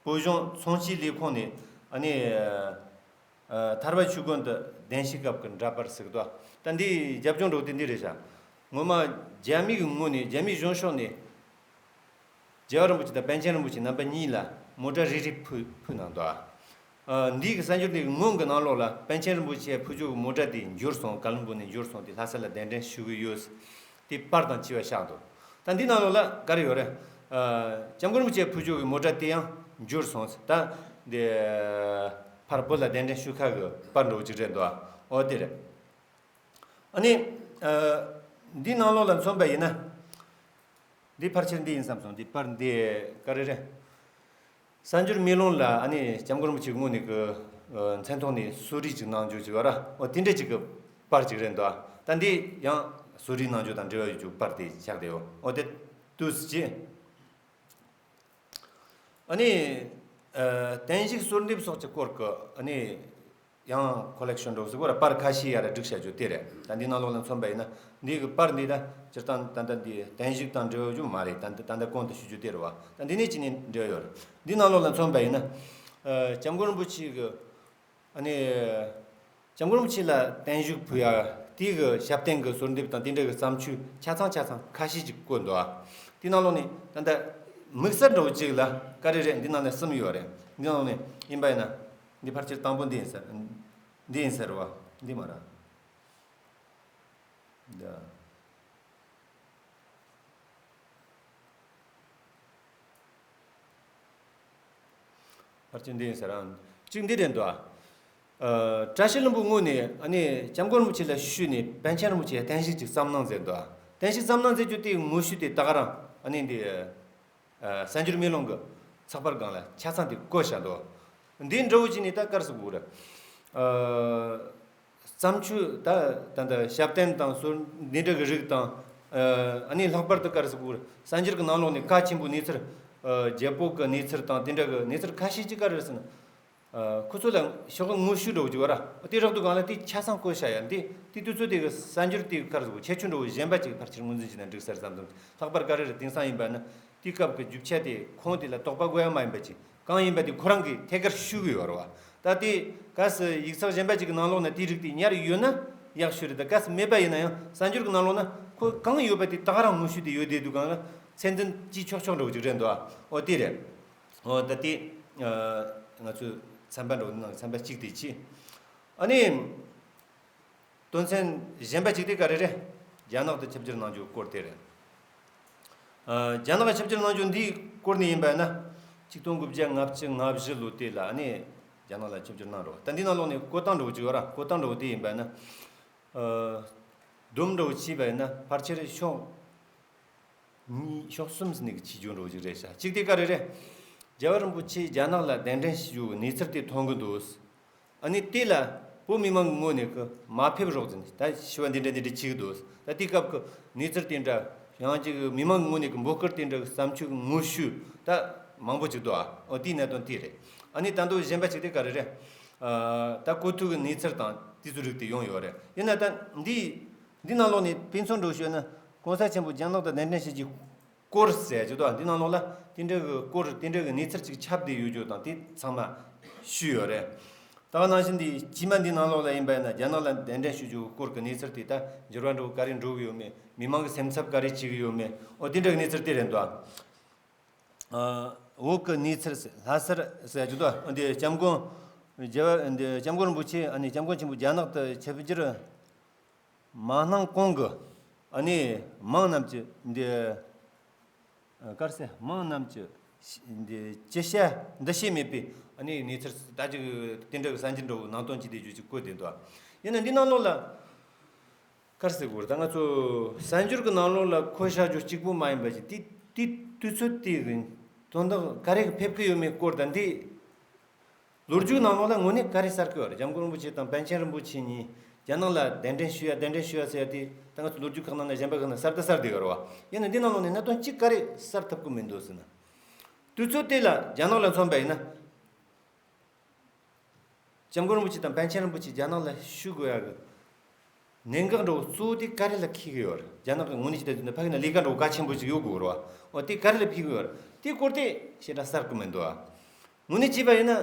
བོད་གཞུང་ཚོང་སྤྱིའི་ལས་ཁུངས་ནས་ཨ་ནི། ཨ། ཐར་པ་ཆོས་དགོན་དུ་གདན་ཞུའི་སྐབས་ཀྱི་འདྲ་པར་ཞིག་འདུག། ད་འདིའི་རྒྱབ་ལྗོངས་འདྲ་བོ་དེ་འདི་རེད་ཤག། ངོ་མ་རྒྱ་མི་གི་ངོས་ནས། རྒྱ་མིའི་གཞུང་ཕྱོགས་ནས་རྒྱལ་བ་རིན་པོ་ཆེ་དང་པཎ་ཆེན་རིན་པོ་ཆེ་རྣམ་པ་གཉིས་ལ་མོ་ཊ་རེ་རེ་ཕུལ་ཕུལ་གནང་འདུག། ཨ། འདི་གི་གསར་འགྱུར་འདི་གི་སྔོན་གྱི་ནང་ལོགས་ལ་པཎ་ཆེན་རིན་པོ་ཆེ་ཕུལ་རྒྱུ་གི་མོ་ཊ་དེ་འབྱོར་སོང་། ཀ་ལོན་སྦུག་ནས་འབྱོར་སོང་། དེ་ལྷ་ས་ལ་གདན་འདྲེན་ཞུ་གི་ཡོད། དེ་པར་དང་བཅས་པ་བཞག་འདུག། ད་འདི་ནང་ལོགས་ལ་ག་རེ་ཡོད་རེད། ཨ། སྐྱབས་མགོན་རིན་པོ་ཆེ་ཕུལ་རྒྱུ་གི་མོ་ཊ་དེ་ཡང་འབྱོར་སོང་། ད་འདི་ཕར་བོད་ལ་གདན་འདྲེན་ཞུ་ཁ་གི་པར་འདྲ་བོ་ཅིག་རེད་འདུག། ཨོ་དེ་རེད། ཨ་ནི། ཨ། འདི་ནང་ལོགས་ལ་མཚོན་པ་ཡིན་ན། འདི་ཕལ་ཆེར་འདི་ཡིན་བསམ་སོང་། འདི་པར་འདི་ག་རེ་རེད། གསར་འགྱུར་མེ་ལོང་ལ་ཨ་ནི་སྐྱབས་མགོན་རིན་པོ་ཆེ་དངོས་གནས་ཀྱི་མཚན་ཐོག་ནས་གསོལ་རས་ཅིག་གནང་རྒྱུ་ཅིག་ཡོད་ར། འོ་དེ་འདྲ་ཅིག་གི་པར་ཅིག་རེད་འདུག། ད་འདི་ཡང་གསོལ་རས་གནང་རྒྱུ་དང་འབྲེལ་བ་ཡོད་རྒྱུ་པར་དེ་ཆགས་བསྡད་ཡོད། འོ་དེ་དུས་སུ་ཅི། ཨ་ནི། ཨ། བརྟན་བཞུགས་གསོལ་འདེབས་སོགས་ཀྱི་སྐོར་གྱི་ཨ་ནི། ཡང་ཁོ་ལེག་ཤོན་འདྲ་བོ་ཟེར་དགོས་ར། པར་ཁ་ཤས་ཡར་བསྒྲིགས་བྱ་རྒྱུ་དེ་རེད། ད་འདི་ནང་ལོགས་ལ་མཚོན་པ་ཡིན་ན། འདི་གི་པར་འདི་ད་སྤྱིར་བཏང་ད་ལྟ་འདི་བརྟན་བཞུགས་དང་འབྲེལ་བ་ཡོད་རྒྱུ་མ་རེད། ད་ད་ལྟ་གོང་དུ་ཞུ་རྒྱུ་དེ་རེད་བ། ད་འདི་ནས་ཅི་ནས་འབྲེལ་བ་ཡོད་རེད། འདི་ནང་ལོགས་ལ་མཚོན་པ་ཡིན་ན། ཨ། སྐྱབས་མགོན་རིན་པོ་ཆེ་གི། ཨ་ནི། སྐྱབས་མགོན་རིན་པོ་ཆེ་ལ་བརྟན་བཞུགས་ཕུལ་ཡ། དེའི་གི་ཞབས་བརྟན་གི་གསོལ་འདེབས་དང་དེ་འདྲ་གི་བརྩམས་ཆོས་ཆ་ཚང་ཆ་ཚང་ཁ་ཤས་ཅིག་བཀོད་འདུག། ཨ། དེ་ནང་ལོགས་ནས་ད་ལྟ་དམིགས་བསལ་འདྲ་བོ་ཅིག་ལ་ག་རེ་རེད། འདི་ནང་ནས་གསུམ་ཡོད་རེད། འདི་ནང་ནས་ཡིན་པ་ཡིན་ན། འདི་ཕལ་ཆེར་དང་པོ་འདི་ཡིན་ས། འདི་ཡིན་ས་རེད་བ། འདི་མ་རེད། འདི། ཕལ་ཆེར་འདི་ཡིན་ས་རེད། གཅིག་འདི་རེད་འདུག། ཨ། བཀྲ་ཤིས་ལྷུན་པོའི་ངོས་ནས་ཨ་ནི་སྐྱབས་མགོན་རིན་པོ་ཆེ་ལ་ཞུས་ནས་པཎ་ཆེན་རིན་པོ་ཆེ་བརྟན་བཞུགས་ཅིག་བརྩམས་གནང་མཛད་འདུག། བརྟན་བཞུགས་བརྩམས་གནང་མཛད་རྒྱུ་དེའི་ངོ་བཤུས་དེ་ད་ག་རང་ ཨ་ནི་འདི་ཨ་གསར་འགྱུར་མེ་ལོང་གི་ཚགས་པར་སྒང་ལ་ཆ་ཚང་དེ་བཀོད་བཞག་འདུག་འདི་འདྲ་བོ་བྱས་ནས་ད་ག་རེ་ཟེར་དགོས་རེད། ཨ་བརྩམས་ཆོས་ད་ད་ལྟ་ཞབས་བརྟན་དང་སོ་འདི་འདྲ་གི་རིགས་དང་། ཨ་ནི་ལྷག་པར་དུ་ག་རེ་ཟེར་དགོས་རེད། གསར་འགྱུར་གྱི་ནང་ལོགས་ནས་གལ་ཆེན་པོའི་གནས་ཚུལ། ཨ་རྒྱལ་པོ་གི་གནས་ཚུལ་དང་དེ་འདྲ་གི་གནས་ཚུལ་ཁ་ཤས་ཅིག་ག་རེ་རེད་ཟེར་ན། ཨ་ཁོ་ཚོ་ལ་ཤོག་ངོ་བཤུས་འདྲ་བོ་ཅིག་ཡོད་ར། དེ་རག་དུས་སྒང་ལ་དེ་ཆ་ཚང་བཀོད་བཞག་ཡ། འདི་དེ་དུས་ཚོད་དེ་གི་གསར་འགྱུར་དེ་གི་ག་རེ་ཟེར་དགོས། ཁྱད་ཆོས་འདྲ་བོ་གཞན་པ་ཅིག་ཕལ་ཆེར་ངོས་འཛིན་བྱས་ན་འགྲིག་ས་རེད་བསམ་སོང་། ལྷག་པར་ག་རེ་རེད། དེང་སང་ཡིན་པ་ན་དེའི་སྐབས་ཀྱི་རྒྱུ་ཆ་དེ་ཁོང་དེ་ལ་དོགས་པ་དགོས་ཡ་མ་ཡིན་པ་ཅིག་གང་ཡིན་པ་དེ་ཁོ་རང་གིས་ཐད་ཀར་ཞུ་གི་ཡོད་རེད་བ། ད་དེ་གལ་སྲིད་ཡིག་ཚགས་གཞན་པ་ཅིག་གི་ནང་ལོགས་ན་དེའི་རིགས་དེ་ཉར་ཡོད་ན་ཡག་ཤོས་རེད། ད་གལ་སྲིད་མེད་པ་ཡིན་ན་ཡང་གསར་འགྱུར་གྱི་ནང་ལོགས་ན་ཁོ་གང་ཡོད་པ་དེ་ད་ག་རང་ངོ་བཤུས་དེ་ཡོད་བསྡད་དུས་སྒང་ལ་ཚད་འཛིན་བྱེད་ཆོག་ཆོག་འདྲ་བོ་ཅིག་རེད་འདུག་ཨ། འོ་དེ་རེད། འོ་ད་དེ་ཨ་ང་ཚོས་ཚན་པ་འདྲ་བོ་ནང་ཚན་པ་གཅིག་དེ་བྱས། ཨ་ནི། དོན་ཚན་གཞན་པ་གཅིག་དེ་ག་རེ་རེད། རྒྱ་ནག་ཏུ་ཆིབས་བསྒྱུར་གནང་རྒྱུའི་སྐོར་དེ་རེད། ཨ་རྒྱ་ནག་ཆིབས་བསྒྱུར་གནང་རྒྱུ་འདིའི་སྐོར་ནས་ཡིན་པ་ན། ཆིག་སྟོང་དགུ་བརྒྱ་ལྔ་བཅུ་ང་བཞི་ལོ་དེ་ལ་ནི་རྒྱ་ནག་ལ་ཆིབས་བསྒྱུར་གནང་རོགས། ད་འདི་ནང་ལོགས་ནས་བཀོད་སྟངས་འདྲ་བོ་ཅིག་ཡོད་ར། བཀོད་སྟངས་འདྲ་བོ་དེ་ཡིན་པ་ན། ཨ་བསྡོམས་འདྲ་བོ་བྱས་པ་ཡིན་ན་ཕལ་ཆེར་ཕྱོགས་གཉིས་ཕྱོགས་གསུམ་ནས་ཀྱི་ཆིབས་བསྒྱུར་འགྲོ་རྒྱུ་རེད་ཤག་གཅིག་དེ་ག་རེ་རེད། རྒྱལ་བ་རིན་པོ་ཆེ་རྒྱ་ནག་ལ་གདན་འདྲེན་ཞུ་རྒྱུའི་གནས་ཚུལ་དེ་ཐོན་གི་འདུག་ཨ་ནི་དེ་ལ་བོད་མི་མང་གི་ངོས་ནས་ཀྱི་མ་ཕེབས་རོགས་ཟེར་ནས་ད་ཞུ་བ་འདི་འདྲ་འདི་འདྲ་བྱེད་ཀྱི་འདུག་ད་དེའི་སྐབས་ཀྱི་གནས་ཚུལ་དེ་འདྲ་ཡང་ཅིག་མི་མང་གི་ངོས་ནས་ཀྱི་འབོད་སྐུལ་དེ་འདྲ་གི་བརྩམས་ཆོས་ཀྱི་ངོ་བཤུས་ད་མང་པོ་ཅིག་འདུག་ཨ། འོ་དེའི་གནད་དོན་དེ་རེད། ཨ་ནི་ད་དུང་གཞན་པ་ཅིག་དེ་ག་རེ་རེད། ཨ་ད་གོ་ཐོས་ཀྱི་གནས་ཚུལ་དང་དེ་ཚོའི་རིགས་དེ་ཡོང་ཡོད་རེད། ཡིན་ན་ད་འདི་འདི་ནང་ལོགས་ནས་དཔེ་མཚོན་འདྲ་བོ་ཞུས་ན་གོང་ས་ཆེན་པོ་རྒྱ་ནག་ཏུ་གདན་འདྲེན་བྱེད་རྒྱུའི་སྐོར་ཟེར་རྒྱུ་དང་འདི་ནང་ལོགས་ལ་དེ་འདྲ་གི་སྐོར་དེ་འདྲ་གི་གནས་ཚུལ་ཅིག་ཁྱབ་བསྡད་ཡོད་རྒྱུ་དང་དེ་ཚང་མ་ཞུས་ཡོད་རེད། ད་ག་ནང་བཞིན་འདི་དཀྱིལ་མ་འདི་ནང་ལོགས་ལ་ཡིན་པ་ཡིན་ན་རྒྱ་ནག་ལ་གདན་འདྲེན་ཞུ་རྒྱུའི་སྐོར་གྱི་གནས་ཚུལ་དེ་ད་འགྱུར་བ་འགྲོ་ག་རེ་འགྲོ་གི་ཡོད་མེད། མི་མང་གི་སེམས་འཚབ་ག་རེ་བྱེད་ཀྱི་ཡོད་མེད། འོ་དེ་འདྲ་གི་གནས་ཚུལ་དེ་རེད་འདུག་ཨ་བོད་ཀྱི་གནས་ཚུལ་ཟེར་ལྷ་སར་ཟེར་རྒྱུ་དང་འདི་སྐྱབས་མགོན་རྒྱལ་བ་འདི་སྐྱབས་མགོན་རིན་པོ་ཆེ་ཨ་ནི་སྐྱབས་མགོན་ཆེན་པོ་རྒྱ་ནག་ཏུ་ཆིབས་བསྒྱུར་མ་གནང་གོང་གི་ཨ་ནི་མང་རྣམས་ཀྱི་འདི་གར་སེ་མང་རྣམས་ཀྱི་འདི་ཅི་བྱ་འདི་བྱེད་མེད་པའི་ཨ་ནི་གནས་ཚུལ་ད་ཅིག་དེ་འདྲ་གི་གསར་འགྱུར་འདྲ་བོ་ནང་དོན་ཅི་དེ་བརྗོད་ཅིག་བཀོད་དེ་འདུག་ཡིན་ན་འདི་ནང་ལོགས་ལ་གར་སེ་གོ་ད་ང་ཚོ་གསར་འགྱུར་གི་ནང་ལོགས་ལ་བཀོད་བཞག་རྒྱུ་གཅིག་པུ་མ་ཡིན་པ་ཅིག་དེ་དེ་དུས་ཚོད་དེ་གི་དོན་དག་ག་རེ་གི་ཕེབས་ཀྱི་ཡོད་མེད་སྐོར་དང་འདི། ལོ་རྒྱུས་ནང་ལོགས་ལ་དངོས་གནས་ག་རེ་གསལ་གི་ཡོད་རེད། སྐྱབས་མགོན་རིན་པོ་ཆེ་དང་པཎ་ཆེན་རིན་པོ་ཆེ་གཉིས་རྒྱ་ནག་ལ་གདན་འདྲེན་ཞུ་ཡ་གདན་འདྲེན་ཞུ་ཡ་ཟེར་ཡ་དེ་ད་ང་ཚོ་ལོ་རྒྱུས་ཁག་ནང་ན་གཞན་པ་ཁག་ན་གསལ་དུ་གསལ་བསྡད་ཡོད་རེད་བ། ཡིན་ན་འདི་ནང་ལོགས་ནས་གནད་དོན་གཅིག་ག་རེ་གསལ་ཐུབ་གི་མི་འདུག་ཟེར་ན། དུས་ཚོད་དེ་ལ་རྒྱ་ནག་ལ་མཚོན་པ་ཡིན་ན། སྐྱབས་མགོན་རིན་པོ་ཆེ་དང་པཎ་ཆེན་རིན་པོ་ཆེ་རྒྱ་ནག་ལ་ཞུ་དགོས་ཡ་གི་གནད་འགག་འདྲ་བོ་གཙོ་བོ་དེ་ག་རེ་ལ་འཁེལ་གི་ཡོད་རེད། རྒྱ་ནག་གི་ངོས་ནས་ཅི་ལྟར་བརྗོད་ན་ཕ་གི་ན་ལས་ཀ་འདྲ་བོ་གལ་ཆེན་པོ་ཅིག་ཡོད་དགོས་རེད་བ། འོ་དེ་ག་རེ་ལ་འཁེལ་གི་ཡོད་རེད། དེ་སྐོར་དེ་ཞེ་དྲག་གསལ་གི་མི་འདུག་ཨ། དངོས་གནས་བྱས་པ་ཡིན་ན།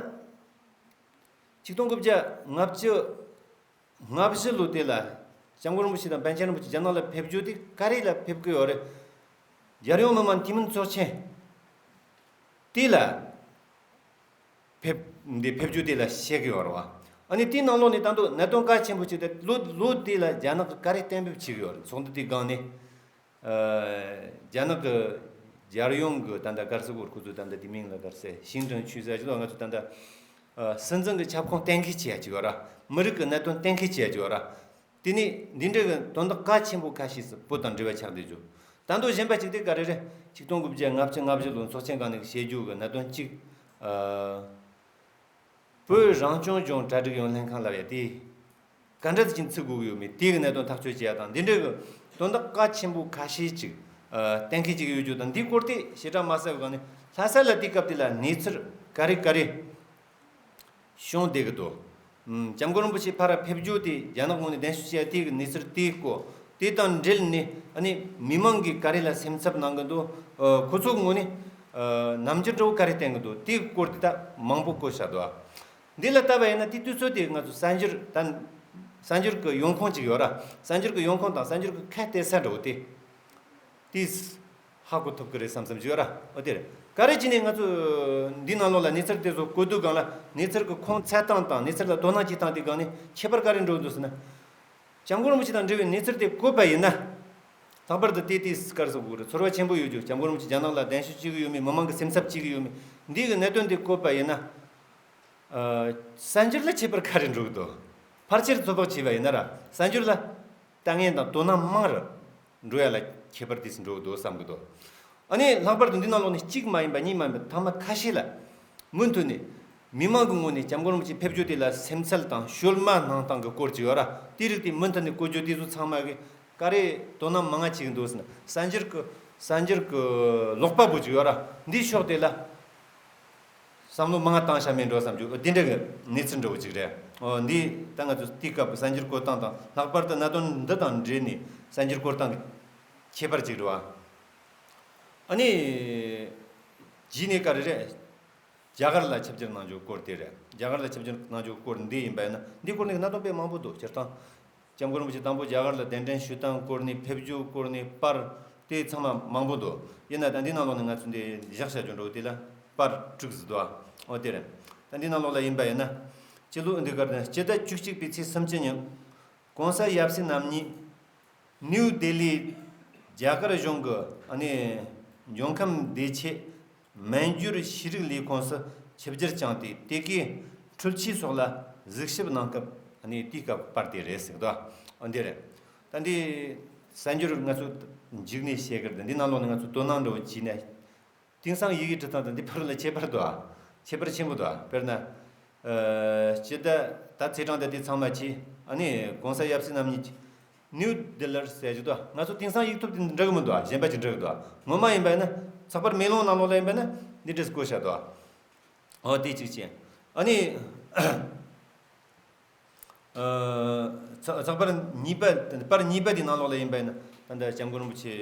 ཆིག་སྟོང་དགུ་བརྒྱ་ལྔ་བཅུ་ང་བཞི་ལོ་དེ་ལ་སྐྱབས་མགོན་རིན་པོ་ཆེ་དང་པཎ་ཆེན་རིན་པོ་ཆེ་རྒྱ་ནག་ལ་ཕེབས་རྒྱུ་དེ་ག་རེ་ལ་ཕེབས་ཀྱི་ཡོད་རེད། རྒྱལ་ཡོངས་མི་དམངས་འཐུས་མི་ཚོགས་ཆེན་དེ་ལ་ཕེབས་འདི་ཕེབས་རྒྱུ་དེ་ལ་བཤད་ཀྱི་ཡོད་རེད་བ། ཨ་ནི་དེའི་ནང་ལོགས་ནས་ད་དུང་གནད་དོན་གལ་ཆེན་པོ་ཅིག་དེ་ལོ་ལོ་དེ་ལ་རྒྱ་ནག་གིས་ག་རེ་གཏན་འབེབས་བྱས་ཀྱི་ཡོད་རེད། ཚོགས་འདུ་དེའི་སྒང་ནས། ཨ་རྒྱ་ནག་གི་རྒྱལ་ཡོངས་ཀྱི་ད་ལྟ་གར་སོ་གོར་ཁོ་ཚོ་ད་ལྟ་དེ་མིང་ལ་གར་སེ་ཤིང་ཀྲང་ཆུས་ཟེར་གྱི་འདུག་ང་ཚོ་ད་ལྟ་ཨ་སྲིད་འཛིན་གྱི་ཁྱབ་ཁོངས་གཏན་འཁེལ་བྱེད་ཡ་ཅིག་ཡོད་ར། མི་རིགས་ཀྱི་གནད་དོན་གཏན་འཁེལ་བྱེད་ཡ་ཅིག་ཡོད་ར། དེ་ནས་འདི་འདྲ་གི་དོན་དག་གལ་ཆེན་པོ་ཁ་ཤས་སུ་བོད་དང་འབྲེལ་བ་ཆགས་བསྡད་རྒྱུ། ད་དུང་གཞན་པ་ཅིག་དེ་ག་རེ་རེད། ཆིག་སྟོང་དགུ་བརྒྱ་ལྔ་བཅུ་ང་བཞི་ལོའི་ཚོགས་ཆེན་སྒང་ནས་བཤད་རྒྱུ་གི་གནད་དོན་གཅིག་ཨ། བོད་རང་སྐྱོང་ལྗོངས་གྲ་སྒྲིག་ཡོང་ལྷན་ཁང་ལབ་ཡ་དེ། ག་འདྲ་ཅིག་ཚུད་དགོས་ཀྱི་ཡོད་མེད་དེ་གི་གནད་དོན་ཐག་གཅོད་བྱེད་ཡ་དང་འདི་འདྲ་གི་དོན་དག་གལ་ཆེན་པོ་ཁ་ཤས་ཅིག་ཨ་གཏན་འཁེལ་བྱེད་ཀྱི་ཡོད་རྒྱུ་དང་འདིའི་སྐོར་དེ་ཞེ་དྲག་མ་གསལ་བའི་སྒང་ནས་ལྷ་ས་ལ་དེའི་སྐབས་དེ་ལ་གནས་ཚུལ་ག་རེ་ག་རེ་བྱུང་བསྡད་ཀྱི་འདུག་ཨུམ། སྐྱབས་མགོན་རིན་པོ་ཆེ་ཕར་ཕེབས་རྒྱུ་དེ་རྒྱ་ནག་ངོས་ནས་གདན་ཞུ་བྱས་དེ་གི་གནས་ཚུལ་དེའི་སྐོར་དེ་དང་འབྲེལ་ནས་ཨ་ནི་མི་མང་གིས་ག་རེ་ལ་སེམས་འཚབ་གནང་གི་འདུག་ཨ་ཁོ་ཚོའི་ངོས་ནས་ཨ་རྣམ་འགྱུར་འདྲ་བོ་ག་རེ་བསྟན་གི་འདུག་དེའི་སྐོར་དེ་ད་མང་པོ་བཀོད་བཞག་འདུག་འདི་ལ་ལྟ་བ་ཡིན་ན་དེ་དུས་ཚོད་དེ་ང་ཚོ་གསར་འགྱུར་ད་གསར་འགྱུར་གི་ཡོང་ཁུངས་ཅིག་ཡོད་ར། གསར་འགྱུར་གི་ཡོང་ཁུངས་དང་གསར་འགྱུར་གི་ཁ་གཏད་ས་འདྲ་བོ་དེ། དེས་ཧ་གོ་ཐུབ་ཀྱི་རེད་བསམ་བསམ་བྱས་ཡོད་ར། འོ་དེ་རེད། ག་རེ་བྱས་ནས་ང་ཚོ་འདི་ནང་ལོགས་ལ་གནས་ཚུལ་དེ་ཚོ་བཀོད་དུས་སྒང་ལ་གནས་ཚུལ་གྱི་ཁུངས་འཚོལ་སྟངས་དང་གནས་ཚུལ་ལ་དོ་སྣང་བྱེད་སྟངས་དེ་སྒང་ནས་ཁྱད་པར་ག་རེ་འགྲོ་འདུག་ཟེར་ན། སྐྱབས་མགོན་རིན་པོ་ཆེ་དང་འབྲེལ་བའི་གནས་ཚུལ་དེ་བཀོད་པ་ཡིན་ན། ལྷག་པར་དུ་དེ་དེ་ག་རེ་ཟེར་དགོས་རེད། ཚོར་བ་ཆེན་པོ་ཡོད་རྒྱུ། སྐྱབས་མགོན་རིན་པོ་ཆེ་རྒྱ་ནག་ལ་གདན་ཞུ་བྱེད་ཀྱི་ཡོད་མེད། མི་མང་གི་སེམས་འཚབ་བྱེད་ཀྱི་ཡོད་མེད། འདི་གི་གནད་དོན་དེ་བཀོད་པ་ཡིན་ན། ཨ་གསར་འགྱུར་ལ་ཁྱད་པར་ག་རེ་འགྲོ་གི་འདུག་ཕལ་ཆེར་ཚོད་དཔག་བྱས་པ་ཡིན་ན་ར། གསར་འགྱུར་ལ་ལྟ་ངན་དང་དོ་སྣང་མང་རུ་འགྲོ་ཡ་ལ་ཁྱད་པར་དེ་ཚོ་འགྲོ་གི་འདུག་བསམ་གི་འདུག་ཨ་ནི་ལྷག་པར་དུ་འདི་ནང་ལོགས་ནས་གཅིག་མ་ཡིན་པ་གཉིས་མ་ཡིན་པ་ཐ་མ་ཁ་ཤས་ལ་མུ་མཐུད་ནས་མི་མང་གི་ངོས་ནས་སྐྱབས་མགོན་རིན་པོ་ཆེ་ཕེབས་རྒྱུ་དེ་ལ་སེམས་འཚབ་དང་གཤོལ་མ་གནང་སྟངས་ཀྱི་སྐོར་ཅིག་ཡོད་ར། དེའི་རིགས་དེ་མུ་མཐུད་ནས་བཀོད་རྒྱུ་དེ་ཚོ་ཚང་མ་གི་ག་རེ་དོ་སྣང་མང་ང་བྱེད་ཀྱི་འདུག་ཟེར་ན། གསར་འགྱུར་གི་གསར་འགྱུར་གི་ཀློག་པ་པོ་ཅིག་ཡོད་ར། འདིའི་ཕྱོགས་དེ་ལ་བསམ་བློ་མང་ང་བཏང་བྱ་མེད་འགྲོ་བསམ་རྒྱུ་འདི་འདྲ་གི་གནས་ཚུལ་འདྲ་བོ་ཅིག་རེད། འོ་འདི་ད་ང་ཚོ་དེའི་སྐབས་གསར་འགྱུར་བཀོད་སྟངས་དང་ལྷག་པར་དུ་གནད་དོན་འདི་དང་འབྲེལ་ནས་གསར་འགྱུར་བཀོད་སྟངས་ཀྱི་ཁྱད་པར་ཅིག་རེད་བ། ཨ་ནི། རྗེས་ནས་ག་རེ་རེད། རྒྱ་གར་ལ་ཆིབས་བསྒྱུར་གནང་རྒྱུ་སྐོར་དེ་རེད། རྒྱ་གར་ལ་ཆིབས་བསྒྱུར་གནང་རྒྱུ་སྐོར་འདི་ཡིན་པ་ཡིན་ན་འདི་སྐོར་ནས་གནད་དོན་དཔེ་མང་པོ་འདུག་སྤྱིར་བཏང་། སྐྱབས་མགོན་རིན་པོ་ཆེ་དང་པོ་རྒྱ་གར་ལ་གདན་འདྲེན་ཞུ་སྟངས་སྐོར་ནས་ཕེབས་རྒྱུ་སྐོར་ནས་པར་དེ་ཚང་མ་མང་པོ་འདུག་ཡིན་ན་ད་འདི་ནང་ལོགས་ནས་ང་ཚོ་འདི་བཞག་བྱ་རྒྱུ་འགྲོ་དེ་ལ་པར་དྲུག་ཟིག་འདུག་འོ་དེ་རེད། ད་འདི་ནང་ལོགས་ལ་ཡིན་པ་ཡིན་ན། སྤྱི་ལོ་འདི་གར་ནས་སྤྱི་ཟླ་བཅུ་གཅིག་པའི་ཚེས་སུམ་ཅུ་ཉིན། ༸གོང་ས་ཡབ་སྲས་རྣམ་གཉིས་ནིའུ་ལྡི་ལི་རྒྱ་གར་གཞུང་གི་ཨ་ནི་འབྱུང་ཁམས་བདེ་ཆེད་སྨན་སྦྱོར་ཤེས་རིག་ལས་ཁུངས་སུ་ཆིབས་བསྒྱུར་བསྐྱངས་ཏེ་དེ་གའི་འཕྲུལ་ཆས་སོགས་ལ་གཟིགས་ཞིབ་གནང་སྐབས་ཨ་ནི་དེའི་སྐབས་པར་དེ་རེད་ཟེར་གི་འདུག་འོ་འདི་རེད། ད་འདི་གསར་འགྱུར་ང་ཚོ་མཇུག་ནས་བཤད་གི་རེད། འདི་ནང་ལོགས་ནས་ང་ཚོ་དོ་སྣང་འདྲ་བོ་བྱས་ན། དེང་སང་ཡི་གེ་འབྲི་སྟངས་དང་འདི་བར་ལ་ཁྱད་པར་འདུག་ཨ། ཁྱད་པར་ཆེན་པོ་འདུག་ཨ། དཔེར་ན། ཨ། སྤྱི་ཟླ་ད་ཚེས་གྲངས་དང་དེ་ཚང་མ་ཆེ། ཨ་ནི་༸གོང་ས་ཡབ་སྲས་རྣམ་གཉིས་ཀྱིས་ནིའུ་ལྡི་ལིར་ཟེར་གྱི་འདུག་ཨ། ང་ཚོ་དེང་སང་ཡིག་ཐོབ་དེ་འདྲ་གི་མི་འདུག་ཨ། གཞན་པ་ཅིག་འབྲི་གི་འདུག་ཨ། ངོ་མ་ཡིན་པ་ཡིན་ན་ཚགས་པར་མེ་ལོང་ནང་ལོགས་ལ་ཡིན་པ་ན་འདི་འདྲས་བཀོད་བཞག་འདུག་ཨ། འོ་དེ་གཅིག་བྱས། ཨ་ནི། ཨ། ཚགས་ཚགས་པར་གཉིས་པ། པར་གཉིས་པ་དེ་ནང་ལོགས་ལ་ཡིན་པ་ཡིན་ན་ད་ལྟ་སྐྱབས་མགོན་རིན་པོ་ཆེ་